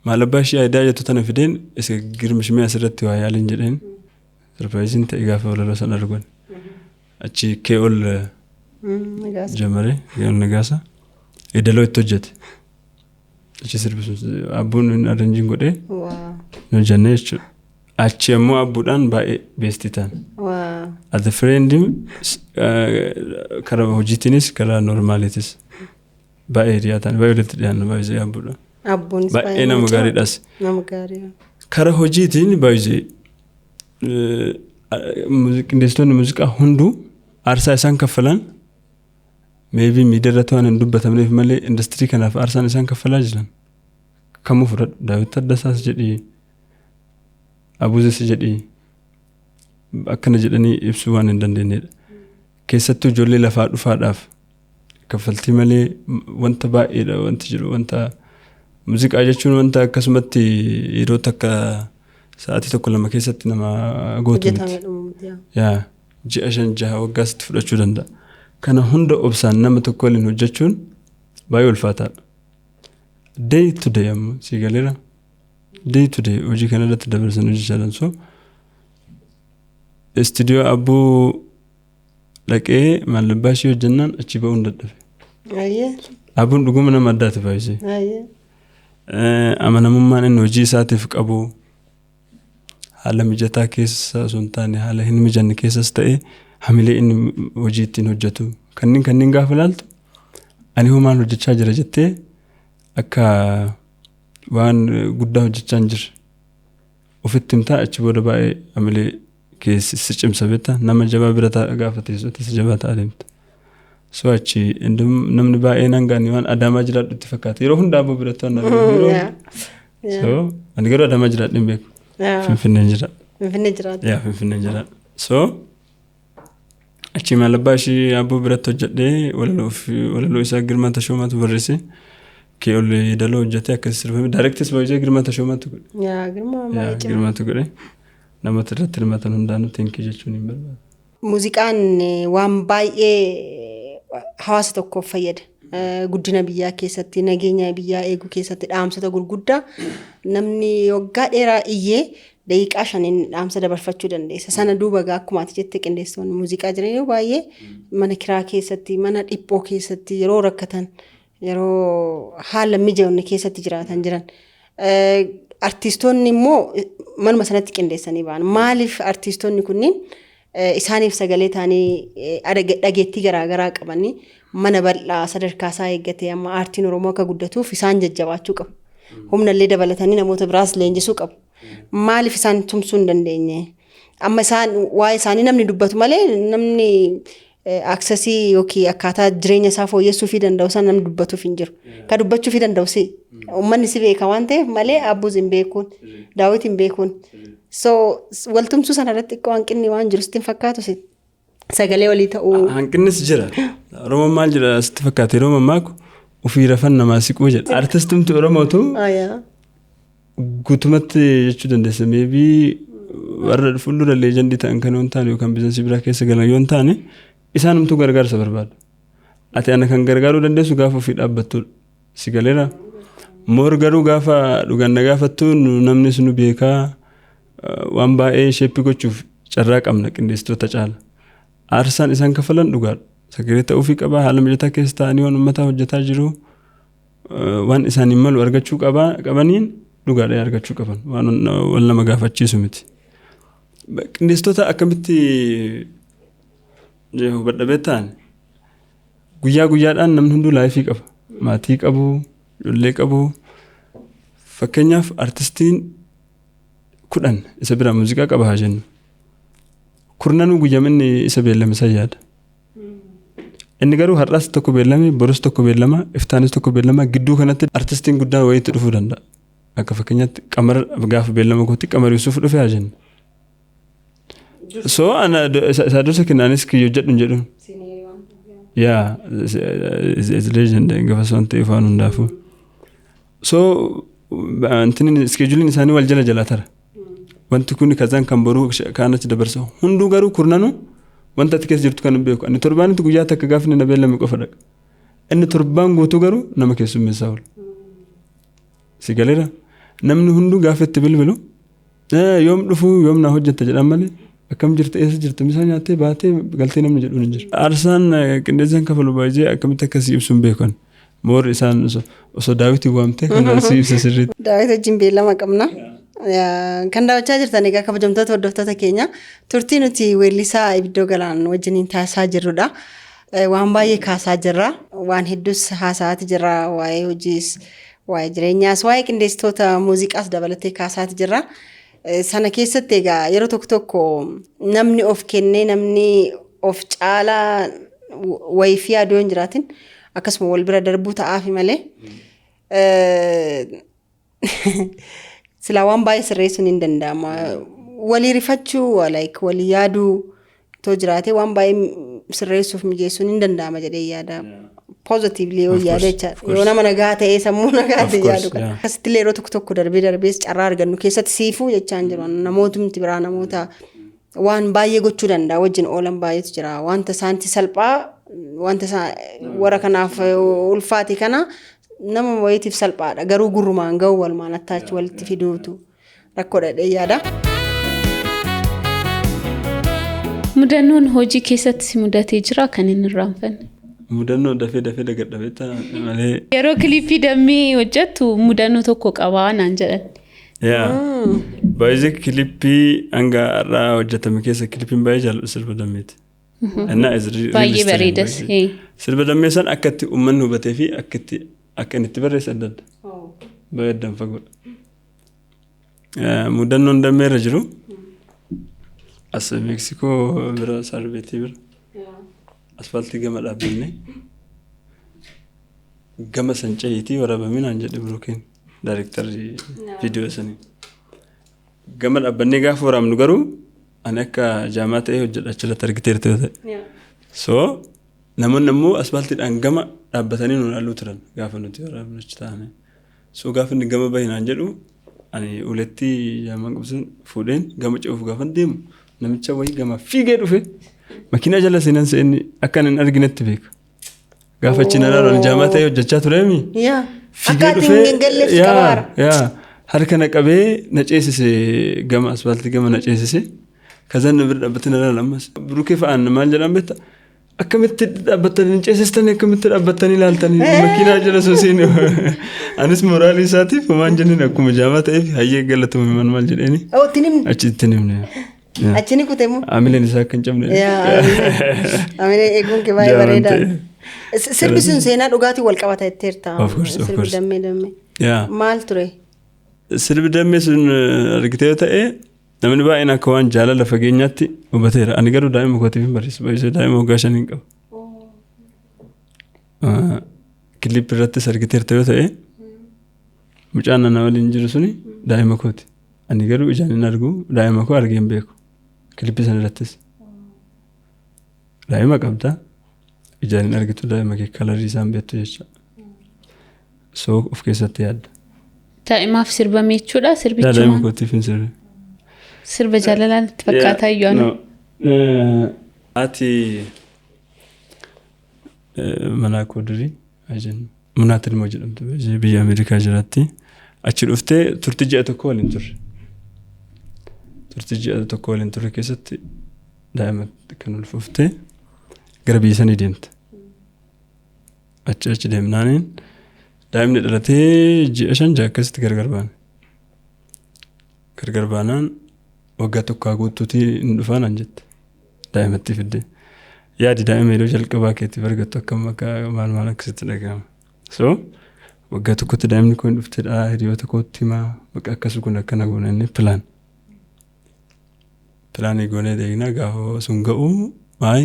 maal abbaa ishee aayidaa jettu tana fideen isa girmishmee asirratti waa yaaliin jedheen, surpriseiin ta'e gaafa walaloo sana argan. Achi kee ol jamare Kee'ol Nagaasa yeedaloo itti hojjete. Achi sirbi sun Abbuun inni arrangeiin godhee nu hojjennee jechuudha. Achi ammoo Abbuudhaan baay'ee bestii ta'an. As a friend, karaa hojiitiinis karaa normaliitis baay'ee hiriyaa ta'an, baay'ee walitti dhiyaanna baay'ee Abbuudhaan. Abbuunis Baay'ee nama gaariidhas. Nama gaarii. Karaa hojiitiin baay'ee qindeessitoonni muuziqaa hunduu aarsaa isaan kaffalan maybe miidiyaa irratti waan hin dubbatamneef malee industirii kanaaf aarsaan isaan kaffalaa jiran. Kamuu fudhadhu, Daawit Taaddasaas jedhii, Abuuzes jedhii, akkana jedhanii ibsuu waan hin dandeenyedha. Keessattuu ijoollee lafaa dhufaadhaaf kaffaltii malee wanta baay'eedha wanti jiru. Wanta muuziqaa jechuun wanta akkasumatti yeroo takka sa'aatii tokko lama keessatti nama gootu miti. Hojjetamee dhumuuti. Yaa, ji'a 5, 6, waggaa sitti fudhachuu danda'a. Kana hunda obsaan nama tokko waliin hojjechuun baay'ee ulfaataadha. Day to day ammoo si galeera. Day to day hojii kana irratti dabarsan hojjechaa. So istiidiyoo Abbuu dhaqee mallabbaa ishee hojjennaan achi ba'uun dadhabe. Abuun dhuguma nama addaati baay'isee. Amanamummaan inni hojii isaatiif qabu haala mijataa keessa osoo hin taane haala hin mijanne keessas ta'e hamilee inni hojii ittiin hojjetu kanneen gaafa ilaaltu ani hoo maal hojjechaa jira jettee akka waan guddaa hojjechaa hin jirre ofitti himtaa achi booda baay'ee hamilee keessi si cimsa beektaa nama jabaa bira gaafa teessu si jabaa ta'a deemta. So achi namni baay'een hanga ani waan Adaamaa jiraadhu itti fakkaata. Yeroo hundaa aboo biratti waan argamu. So ani garuu Adaamaa jiraadhu hin beeku. Finfinneen jira. Finfinnee jiraata. Yaa Finfinneen jira. So achi maalabbaa ishii aboo biratti hojjedhee walaloo isaa Girmaa Tashoomaatu barreesse. Kee ol daloo hojjetee akkasii sirbame. Directis baay'ee Girmaa Tashoomaatu godhe. Yaa Girmaa baay'ee cimaa. Girmaatu godhe. Namoota irratti hirmaatan hundaanuu thank you jechuun hin barbaadu. Muuziqaan waan baay'ee hawaasa tokkoof fayyada. Guddina biyyaa keessatti, nageenya biyyaa eeguu keessatti dhaamsota gurguddaa namni waggaa dheeraa iyyee daqiiqaa shaniin dhaamsa dabarfachuu dandeessa. Sana duuba egaa akkuma ati jette qindeessitoonni muuziqaa jiran yeroo baay'ee mana kiraa keessatti, mana dhiphoo keessatti yeroo rakkatan, yeroo haala mijoonne keessatti jiraatan jiran. Artiistoonni immoo manuma sanatti qindeessanii ba'an. Maaliif artiistoonni kunniin isaaniif sagalee ta'anii dhageettii garaagaraa qabanii mana bal'aa sadarkaa isaa eeggatee amma aartiin Oromoo akka guddatuuf isaan jajjabaachuu qabu. Humnallee dabalatanii namoota biraas leenjisuu qabu. Maaliif isaan tumsuu hin dandeenye? Amma isaan waa'ee isaanii namni dubbatu malee namni accessii yookiin akkaataa jireenya isaa fooyyessuu fi danda'u sana namni dubbatuuf hin jiru. Ka dubbachuu fi danda'u si. Uummanni si beeka waan ta'eef malee abbuus hin beekuun, Daawit hin beekuun. So waltumsuu sana irratti xiqqoo hanqinni waan jiru sitti hin fakkaatu si. Sagalee walii ta'uu. Hanqinnis jira. Oromoon maal jedha sitti fakkaate yeroo mammaaku ofii rafan namaa siquu jedha. Artistumti Oromootu guutumatti jechuu dandeessa. Maybe warra fuuldura leejendii ta'an kan yoo hin taane yookaan businessii biraa keessa galan yoo hin taane isaanumtuu gargaarsa barbaadu. Ati ana kan gargaaruu dandeessu gaafa ofii dhaabbattudha. Si galeera. Moor garuu gaafa dhugaan na gaafattu namni nu beekaa waan baay'ee shape gochuuf carraa qabna qindeessitoota caala. Aarsaan isaan kafalan dhugaadha. Sagalee ta'uufii qaba haala mijataa keessa ta'anii waan uummataa hojjetaa jiru waan isaaniin malu argachuu qabaniin dhugaadha argachuu qaban waan wal nama gaafachiisu miti. Qindeessitoota akkamitti hubadha beektaan guyyaa guyyaadhaan namni hunduu lifeii qaba. Maatii qabu, ijoollee qabu. Fakkeenyaaf artistiin 10 isa biraa muuziqaa qaba haa jennu. Kurnanuu guyyama inni isa beellame san yaada. Inni garuu har'as tokko beellame, borus tokko beellama, iftaanis tokko beellama gidduu kanatti artistiin guddaan wayiitti dhufuu danda'a. Akka fakkeenyaatti Qamar gaafa beellama kootti Qamar Yuusuf dhufe haa jennu. So ana isaa dursa kennaanis kiyya hojjedhu hin jedhuun. Yaa is legend gafa son ta'eef waan hundaafuu. So antinin scheduleiin isaanii wal jala jala tara. Wanti kun kazaan kan boruu kaan achi dabarsa. Hunduu garuu kurnanuu wanta ati keessa jirtu kan hin beeku. Ani torbaanitti guyyaa takka gaafa inni na beellame qofa dhaqa. Inni torbaan guutuu garuu nama keessummeessaa oola. Si galeera. Namni hunduu gaafa itti bilbilu yoom dhufuu yoom naa hojjetta jedhan malee akkam jirta eessa jirta misaa nyaattee baatee galtee namni jedhuun hin jiru. Aarsaan qindeessaan kafalu baay'ee akkamitti akkasii ibsuun beekan. Moorri isaan osoo Daawitiin waamtee kan si ibsa sirriitti. Daawit wajjin beellama qabna. Kan daawwachaa jirtan egaa kabajamtoota hordoftoota keenya turtii nuti weellisaa Ibiddoo Galaan wajjiniin taasisaa jirrudha. Waan baay'ee kaasaa jirra. Waan hedduus haasa'aati jirra. Waa'ee hojiis, waa'ee jireenyaas, waa'ee qindeessitoota muuziqaas dabalatee kaasaati jirra. Sana keessatti egaa yeroo tokko tokko namni of kennee namni of caalaa wayii fi yaaduu hin jiraatin akkasuma wal bira darbuu ta'aafi malee. Silaa waan baay'ee sirreessuun hin danda'ama. Walii rifachuu, like walii yaaduu otoo jiraatee waan baay'ee sirreessuuf mijeessuun hin danda'ama jedhee yaada. Positively yoo yaada jechaadha. Yoo nama nagaa ta'ee sammuu nagaa ta'e yaadu kana. Akkasitti illee yeroo tokko tokko darbee darbees carraa argannu keessatti siifuu jechaan jiru. Namootumti biraa namoota waan baay'ee gochuu danda'a wajjin oolan baay'eetu jira. Wanta isaanitti salphaa wanta warra kanaaf ulfaate kana nama wayiitiif salphaadha. Garuu gurrumaan ga'u walumaan attaachi walitti fiduutu rakkoodha jedhee yaada. Mudannoon hojii keessatti si mudatee jira kan hin irraanfanne? Mudannoo dafee dafee dagadha beektaa malee. Yeroo kilippii Dammee hojjettu mudannoo tokko qabaa naan jedhan. Yaa. Baay'ee kilippii hanga har'aa hojjetame keessa kilippiin baay'ee jaalladhu sirba Dammeeti. Innaa is really Baay'ee stunning, bareedas. baay'ee. Sirba Dammee san akka itti uummanni hubatee fi akka itti akka inni itti barreesse adda adda. Baay'ee addaan fagoodha. Mudannoon Dammee irra jiru as Meeksikoo bira, Saarbeetii bira, asfaaltii gama dhaabbannee gama san cehiitii waraabamee naan jedhe Birukeen, daarektarri viidiyoo sanii. Gama dhaabbannee gaafa waraabnu garuu ani akka jaamaa ta'ee hojjedha, achirratti argiteerta yoo ta'e. So namoonni ammoo asfaaltiidhaan gama dhaabbatanii nu ilaaluu turan gaafa nuti waraabnu achi taa'anii. So gaafa inni gama bahi naan jedhu, ani uletti jaamaan qabsuun fuudheen gama ce'uuf gaafa deemu, namicha wayii gama fiigee dhufe makiinaa jala seenan se'enni akka inni hin arginetti beeka. Gaafa achi na ilaalu ani jaamaa ta'ee hojjechaa tureemi. Yaa. Akka ati hin galleef si qabaara. Yaa, harka na qabee na ceesise, gama asfaaltii gama na ceesise. Kazan na bira dhaabbatee na ilaala ammas. Burukee fa'aan maal jedhan beektaa? Akkamitti dhaabbattanii hin ceesistanii, akkamitti dhaabbattanii ilaaltanii makiinaa jala sosiin? Anis moraalii isaatiif homaan jenneen, akkuma jaamaa ta'eef hayyee galatoomi maal maal jedheeni. Oh, itti himne. Achi itti himne. Achi ni kute moo? Amileen isaa akka hin cabne. Yaa, amilee eeguun kee baay'ee Jaamaan bareeda. ta'e. Sirbi sun seenaa dhugaatii wal qabata jetteerta. Of course, of Sirbi course. Dammee, Dammee. Yaa. Maal ture? Sirbi Dammee sun argitee yoo ta'e, namni baay'een akka waan jaalala fageenyaatti hubateera. Ani garuu daa'ima kootiif hin barreessu. Baay'isee daa'ima waggaa 5 hin qabu. Kilip irrattis argiteerta yoo ta'e, mucaan ana waliin jiru suni daa'ima kooti. Ani garuu ijaan hin argu, daa'ima koo argee hin beeku. Kilippii sana irrattis. Daa'ima qabdaa, ijaan hin argitu, daa'ima kee kalarii isaan beektu jecha. So of keessatti yaadda. Daa'imaaf sirbame jechuudha Yaa, daa'ima sirbichuma. kootiif hin sirbe. Sirba jaalalaan itti fakkaataa iyyuu No. anu. Ati manaa koo durii haa jennu. Munaat ilmoo jedhamtu biyya Ameerikaa jiraatti. Achi dhuftee turtii ji'a 1 waliin turre. Turtii ji'a 1 waliin turre keessatti daa'ima kan ulfooftee gara biyya sanii deemte. Achi deemnaaniin daa'imni dhalatee ji'a 5 ja'a akkasitti gargar baane. Gargar baanaan waggaa 1 haa guutuutii hin dhufaa naan jette. Daa'imatti fidde. Yaadi, daa'ima yeroo jalqabaa keetiif argattu akkam akka maal maal akkasitti dhaga'ama. So waggaa 1tti daa'imni kun dhuftedha, hiriyoota kootti himaa, bakka akkas kun akkana goona inni plan. Pilaanii goonee deegnaa gaafa sun ga'u maay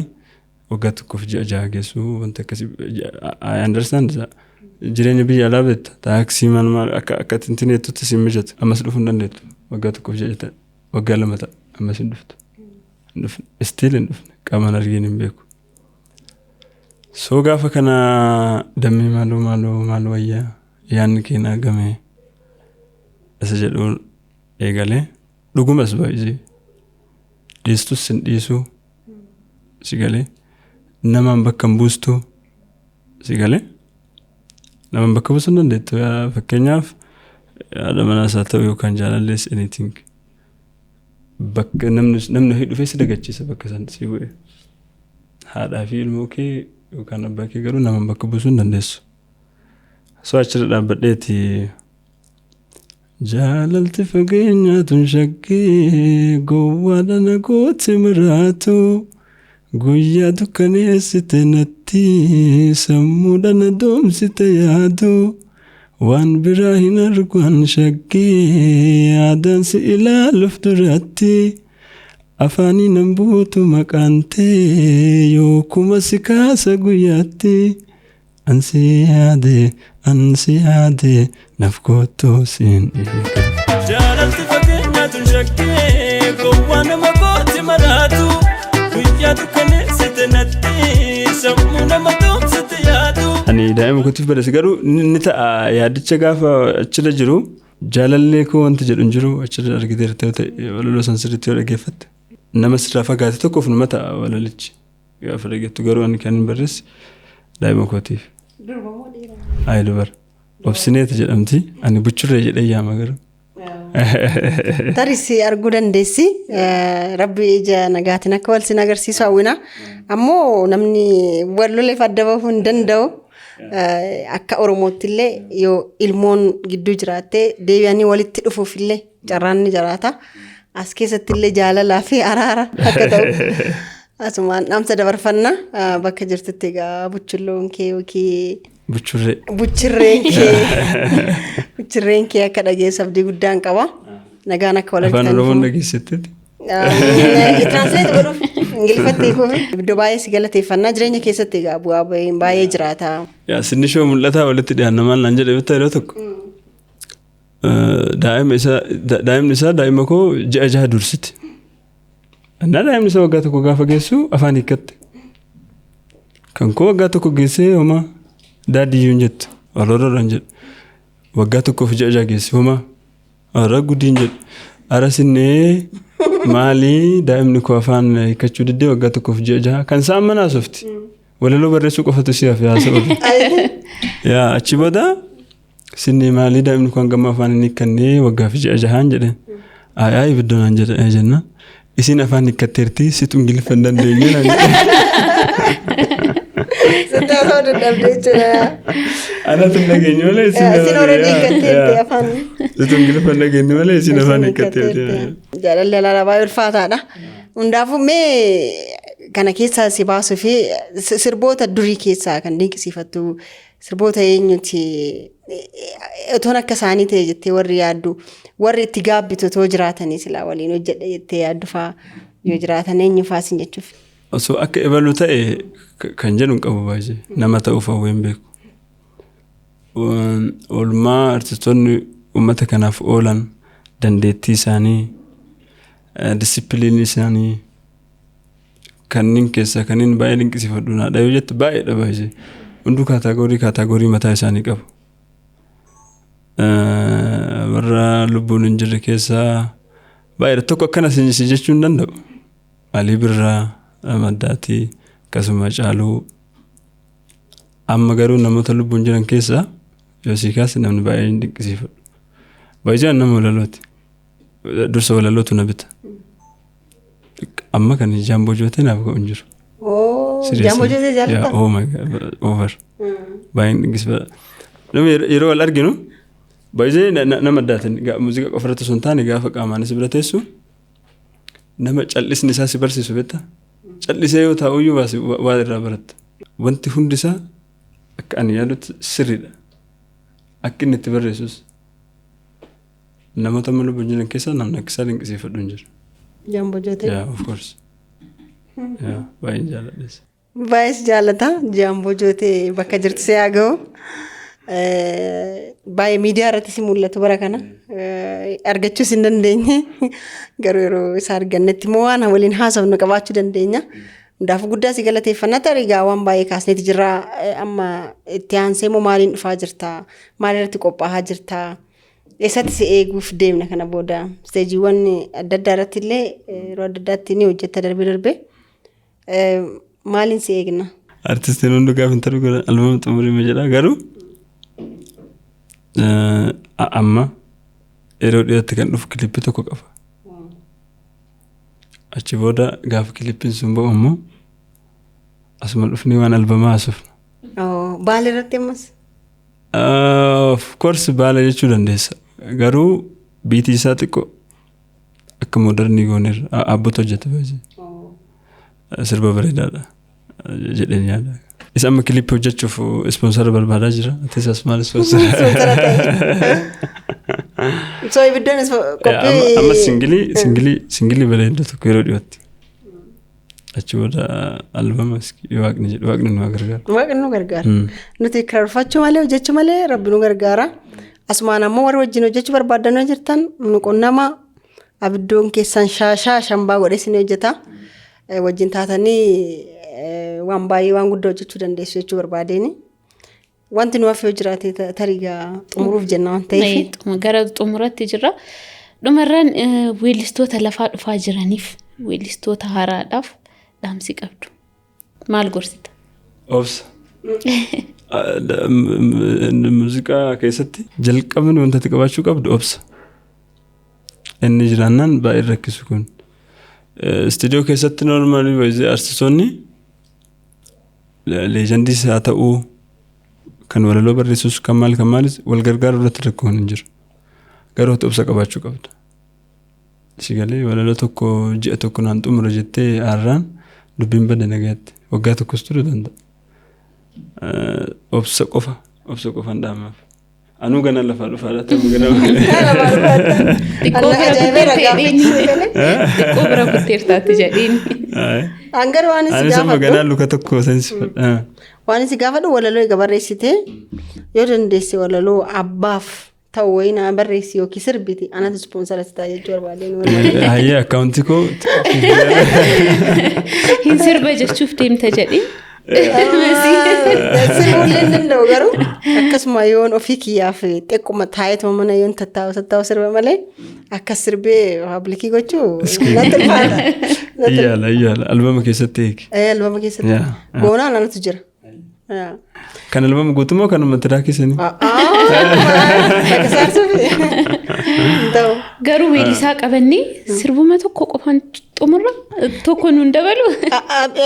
waggaa 1f ji'a 6 geessu wanta akkasii. I understand, jireenya biyya alaa beekta, taaksii maal maal akka akka tintineettutti si mijatu, ammas dhufuu hin dandeettu. Waggaa 1f ji'a ta'a, waggaa 2 ta'a, ammas hin dhuftu, hin dhufne, still hin dhufne, qaamaan argeen hin beeku. So gaafa kana Dammee maaloo maaloo maal wayyaa, yaadni keenya argame isa jedhuun eegalee dhugumas baay'isee dhiistus sin dhiisuu si galee, namaan bakka hin buustu si galee, namaan bakka buusuu hin dandeettu. Fakkeenyaaf haadha manaas haa ta'u yookaan jaalallees, anything, bakka namni ofii dhufee si dagachiisa, bakka san si bu'e. Haadhaa fi ilmoo kee yookaan abbaa kee garuu namaan bakka buusuu hin dandeessu. So achirra dhaabbadheeti jaalalti fageenyaa tun shakkii gowwaadha na gooti maraatu, guyyaa dukkaneessite natti sammuudha na doomsite, yaadu waan biraa hin argu an shakkii yaadaan si ilaaluuf duratti afaanii nan buutu maqaan tee yookuma si kaasa guyyaatti ansi yaade, ansi yaade, naf kottuu siin eega. Jaalalti fageenyaa tun shakkee gowwaa nama gooti maraatu, guyyaa dukkaneessite natti sammuu nama doomsite yaadu. Ani daa'ima kootiif barreesse garuu ni ta'a yaadicha gaafa achirra jiru jaalallee koo wanti jedhu hin jiru achirra. Argiteerta yoo ta'e, walaloo san sirriitti yoo dhaggeeffatte, nama sirraa fagaate tokkoof numa ta'a walalichi gaafa dhageettu, garuu ani kan hin barreesse daa'ima kootiif. Durba moo dhiira? Ayi, dubara. Obsineeti jedhamti. Ani buchurree jedhee yaama garuu. Tarii si arguu dandeessi. Rabbi ija nagaatiin akka wal sin agarsiisu hawwina. Ammoo namni wal loleef adda bahuu hin danda'u. Akka Oromootti illee yoo ilmoon gidduu jiraatte deebi'anii walitti dhufuuf illee carraan ni jiraata. As keessatti illee jaalalaa fi araara akka ta'u asumaan dhaamsa dabarfanna. Bakka jirtutti egaa buchulloon kee yookiin Buchurree. Buchurreen kee akka dhageessu abdii guddaan qaba. Nagaan akka wal Afaan argitan. Oromoon dhageessetti. Translate godhuuf, Ingiliffatti hiikuuf. Iddoo baay'ee si galateeffannaa. Jireenya keessatti egaa bu'aa bahiin baay'ee jiraata. Yaa, sinnishoo mul'ataa walitti dhiyaanna. Maal naan jedhe bitta yeroo tokko? Daa'imni isaa daa'ima koo ji'a 6 dursiti. Annaa daa'imni isaa waggaa 1 gaafa geessu afaan hiikkatte. Kan koo waggaa 1 geessee homaa daddy hin jettu. Orooroodhaan jedhu. Waggaa 1fi ji'a 6 geesse homaa. Ora gudiin jedhu. Ara sinnee, maalii daa'imni koo afaan hiikkachuu diddee waggaa 1f ji'a 6 kan isaan mana haasofti. Walaloo barreessuu qofatu si hafe haasa'u. Yaa, achi booda sinnee, maalii daa'imni koo hangam afaan hin hiikkannee waggaa fi ji'a 6n jedheen. Ayaa, ibiddoo naan jedhe jenna. Isin afaan hiikkatteerti, situ Ingiliffa hin dandeenye naan jedhe. Sitti haasa'uu dadhabde jechuudha. Anatu hin dhageenye malee isin Isin already hiikkatteerti afaan. Situ Ingiliffa hin dhageenye malee isin afaan hiikkatteerti. Jaalalli alaalaa baay'ee ulfaataadha. Hundaafuu mee kana keessaa si baasuu fi sirboota durii keessaa kan dinqisiifattu sirboota eenyuti? Otoon akka isaanii ta'e jettee warri yaaddu, warri itti gaabbitu otoo jiraatanii silaa waliin hojjedhe jettee yaaddu fa'aa yoo jiraatan eenyu fa'aa sin jechuuf? Osoo akka ebaluu ta'e kan jedhu hin qabu baay'ee, nama ta'uuf hawwee hin beeku. Oolmaa artistoonni uummata kanaaf oolan, dandeettii isaanii, discipline isaanii kanneen keessaa kanneen baay'ee dinqisiifadhu naadha yoo jette, baay'eedha baay'ee. Hunduu category category mataa isaanii qabu. Warra lubbuun hin jirre keessaa baay'eedha. Tokko akkana si jechuu hin danda'u. Alii Birraa, Maddaatii, akkasuma Caaluu. Amma garuu namoota lubbuun jiran keessaa yoo sii kaase namni baay'ee hin dinqisiifadhu. Baay'ee nama walalooti. Dursa walalootu na bita. Amma kan Jaamboo Jootee naaf ga'u hin jiru. Jaamboo Jootee jaallatta? Oh my God, over. Baay'een dinqisiifadha. Namni yeroo wal arginu baay'ee nama addaatiin muuziqaa qofa irratti osoo hin taane, gaafa qaamaanis bira teessu nama cal'isni isaa si barsiisu beektaa? Cal'isee yoo taa'uyyuu waa irraa baratta. Wanti hundi isaa akka ani yaadutti sirriidha. Akka inni itti barreessus namoota amma lubbuun jiran keessaa namni akka isaa dinqisiifadhu hin jiru. Jaamboo Jootee. Yeah, of course. Yeah, baay'een jaalladhes. Baay'ees jaallata. Jaamboo Jootee bakka jirtu si haa ga'u. Baay'ee miidiyaa irratti si mul'atu bara kana. Argachuus hin dandeenye. Garuu yeroo isa argannetti immoo waan waliin haasofnu qabaachuu dandeenya. Hundaafuu guddaa si galateeffannaa. Tarii egaa waan baay'ee kaasneeti jirra. Amma itti aansee immoo maaliin dhufaa jirta? Maal irratti qophaa'aa jirta? Eessatti si eeguuf deemna kana booda? Stageiiwwan adda addaa irratti illee yeroo adda addaatti ni hojjetta darbee darbee. Maaliin si eegna? Artistiin hundi gaafa hin ta'u albama xumurime jedha, garuu amma yeroo dhiyootti kan dhufu clip tokko qaba. Achi booda gaafa clipiin sun ba'u immoo asuma dhufnee waan albamaa haasofna. Baala irratti ammas? Of course, baala jechuu dandeessa. Garuu beatii isaa xiqqoo akka modern gooneerra, abbootu hojjeta baay'ee. Sirba bareedaadha jedheen yaada. Isa amma clip hojjechuuf sponsor barbaadaa jira. Atis asumaan sponsor. Sponsor ta'e. So ibiddoon qophii. Amma single single single bareedaa tokko yeroo dhiyootti. Achi booda albama waaqni jedhu, waaqni nu gargaara. Waaqni nu gargaara. Nuti karoorfachuu malee, hojjechuu malee, rabbi nu gargaara. Asumaan ammoo warri wajjin hojjechuu barbaadan yoo jirtan nu qunnama. Abiddoon keessan shaashaa shambaa godhee isin hojjeta. Wajjin taatanii waan baay'ee, waan guddaa hojjechuu dandeessu jechuu barbaadeeni. Wanti nu hafe yoo jiraate, tarii gaa xumuruuf jenna waan ta'eef. Gara xumuratti jirra. Dhumarraan weellistoota lafaa dhufaa jiraniif, weellistoota haaraadhaaf dhaamsi qabdu. Maal gorsita? Obsa. Muuziqaa keessatti jalqabni wanta ati qabaachuu qabdu obsa. Inni jiraannaan baay'ee rakkisu kun. Istiidiyoo keessatti normally baay'ee artistoonni legendiis haa ta'uu, kan walaloo barreessus, kan maal kan maalis, wal gargaaruu irratti rakkoon hin jiru. Garuu ati obsa qabaachuu qabda. Si galee, walaloo tokko ji'a tokko naan xumura jettee aarraan dubbiin badde nagaatti. Waggaa tokkos turuu danda'a. Obsa qofa, obsa qofan dhaamaaf. Anuu gana lafaa dhufaadha ta'u gana. Xiqqoo bira Ajaa'ibeera. kutteerta jedheeni. Xiqqoo bira kutteertaatti jedheeni. Hangar waan si Anis amma gaafadhu. ganaa luka tokko seensifadha. Waan si gaafadhu, walaloo egaa barreessitee, yoo dandeesse walaloo abbaaf ta'u wayii naa barreessi yookiin sirbiti, anatu sponsor si ta'a jechuu barbaadeen walaloo. Hayyee, akkaawuntii koo. Hin sirba jechuuf deemta jedhee. Sirbuullee hin danda'u, garuu akkasuma yoon ofii kiyyaaf xiqquma taa'eetuma mana yoon tattaa'u tattaa'u sirba malee akkas sirbee public gochuu natti ulfaata. Iyyaala, iyyaala, albama keessatti eegi. Albama keessatti. Yaa. Goonaan anatu jira. Yaa. Kan albama guutummoo kanuma track sanii. Bakka saarsuuf hin ta'u. Garuu weellisaa qabannee sirbuma tokko qofaan xumurra, tokko nuun dabalu.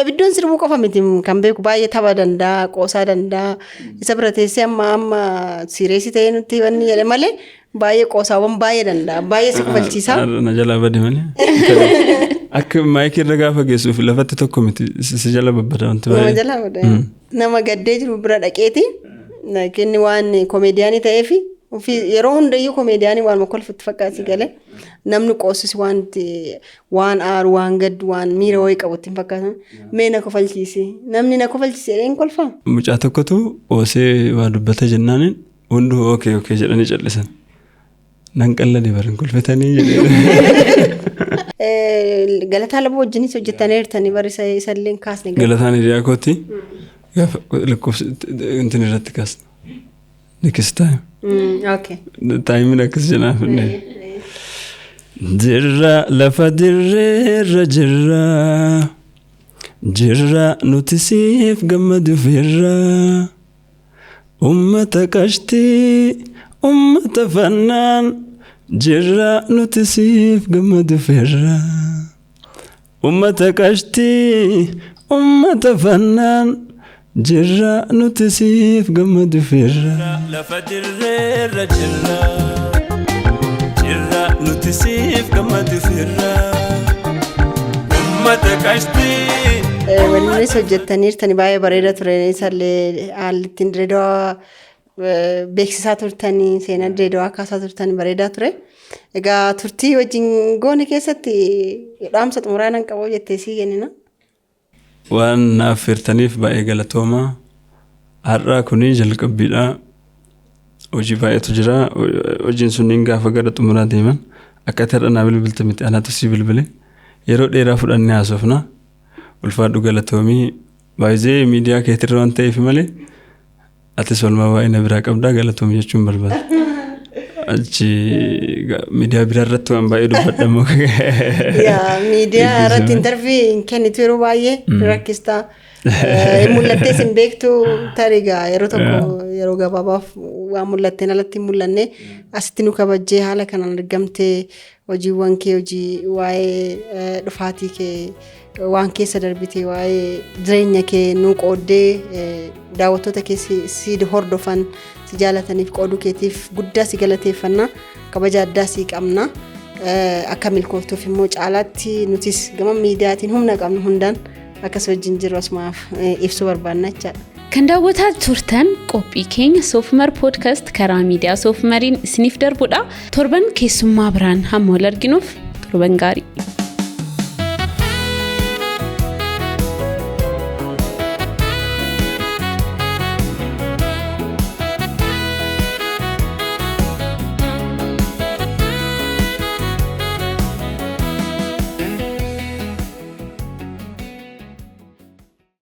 Abiddoon sirbuu qofa miti kan beeku, baay'ee tapha danda'a, qoosaa danda'a. Isa bira teessee amma amma serious ta'ee nutti wanni jedhe malee baay'ee qoosaawwan baay'ee danda'a. Baay'ee si kofalchiisa. Na jalaa bade malee. Akka maayikii irra gaafa geessuuf lafatti tokko miti, si jala babbada wanti Nama baay'ee. jalaa bada. Nama gaddee jiru bira dhaqeeti. Inni waan komeediyaanii ta'eefi ofii yeroo hundayyuu komeediyaanii waan kolfutti fakkaati galee, namni qoosus waan waan aaru, waan gaddu, waan miira wayii qabu itti hin fakkaatu. Mee na kofalchiisi. Namni na kofalchiise jedhee hin kolfaa. Mucaa tokkotu qoosee waa dubbata jennaaniin hunduu okay okay jedhanii callisan. Nan qallade barin kolfatanii jedhee. Galataa Laboo wajjinis hojjetaniirtanii bari, isallee hin kaasne. Galataan hiriyaa kooti, gaafa lakkoofsa intin irratti kaasna. Next time. Okay. Timeiin akkas jedhaa fidne. Jirra, lafa dirreerra jirra. Jirra nuti siif gammaduufirra. Ummata qashtii, ummata fannaan. Jirra nuti siif gammaduufirra. Ummata qashtii, ummata fannaan. Jirra nuti siif gammaduufirra. Lafa dirreerra jirra. Jirra nuti siif gammaduufirra. Ummata qashtii. Waliinis hojjettaniirtani, baay'ee bareeda ture. Isallee haalli ittiin Dirreedawaa beeksisaa turtanii, seenaa Dirreedawaa kaasaa turtanii bareedaa ture. Egaa turtii wajjin goone keessatti dhaamsa xumuraa nan qabu jettee sii kennina. Waan naaf firtaniif baay'ee galatooma. Har'a kuni jalqabbiidha. Hojii baay'eetu jira. Hojiin sunniin gaafa gara xumuraa deeman, akka ati har'a naa bilbilte miti, anatu sii bilbile. Yeroo dheeraa fudhannee haasofna. Ulfaadhu, galatoomii. Baay'ee miidiyaa keetirra waan ta'eef malee atis olmaa baay'ee na biraa qabdaa, galatoomii jechuun barbaada. Achi miidiyaa biraa irratti waan baay'ee dubbadhamu. Yaa, miidiyaa irratti interview hin kennitu, yeroo baay'ee rakkistaa. Mul'attees hin beektu, tarii gaa yeroo tokko yeroo gabaabaaf waan mul'atteen alatti hin mul'anne. Asitti nu kabajjee haala kanaan argamtee, hojiiwwan kee, hojii waa'ee dhufaatii kee, waan keessa darbite, waa'ee jireenya kee nu qooddee, daawwattoota kee si hordofan, si jaalataniif qooduu keetiif guddaa si galateeffanna, kabaja addaa si qabna. Akka milkooftuuf immoo caalaatti nutis gama miidiyaatiin humna qabnu hundaan akkas wajjin jiru asumaaf ibsuu barbaanna jechaadha. Kan daawwataa turtan qophii keenya Soofumar Podcast karaa miidiyaa Soofumariin isiniif darbudha. Torban keessummaa biraan hamma wal arginuuf torban gaarii.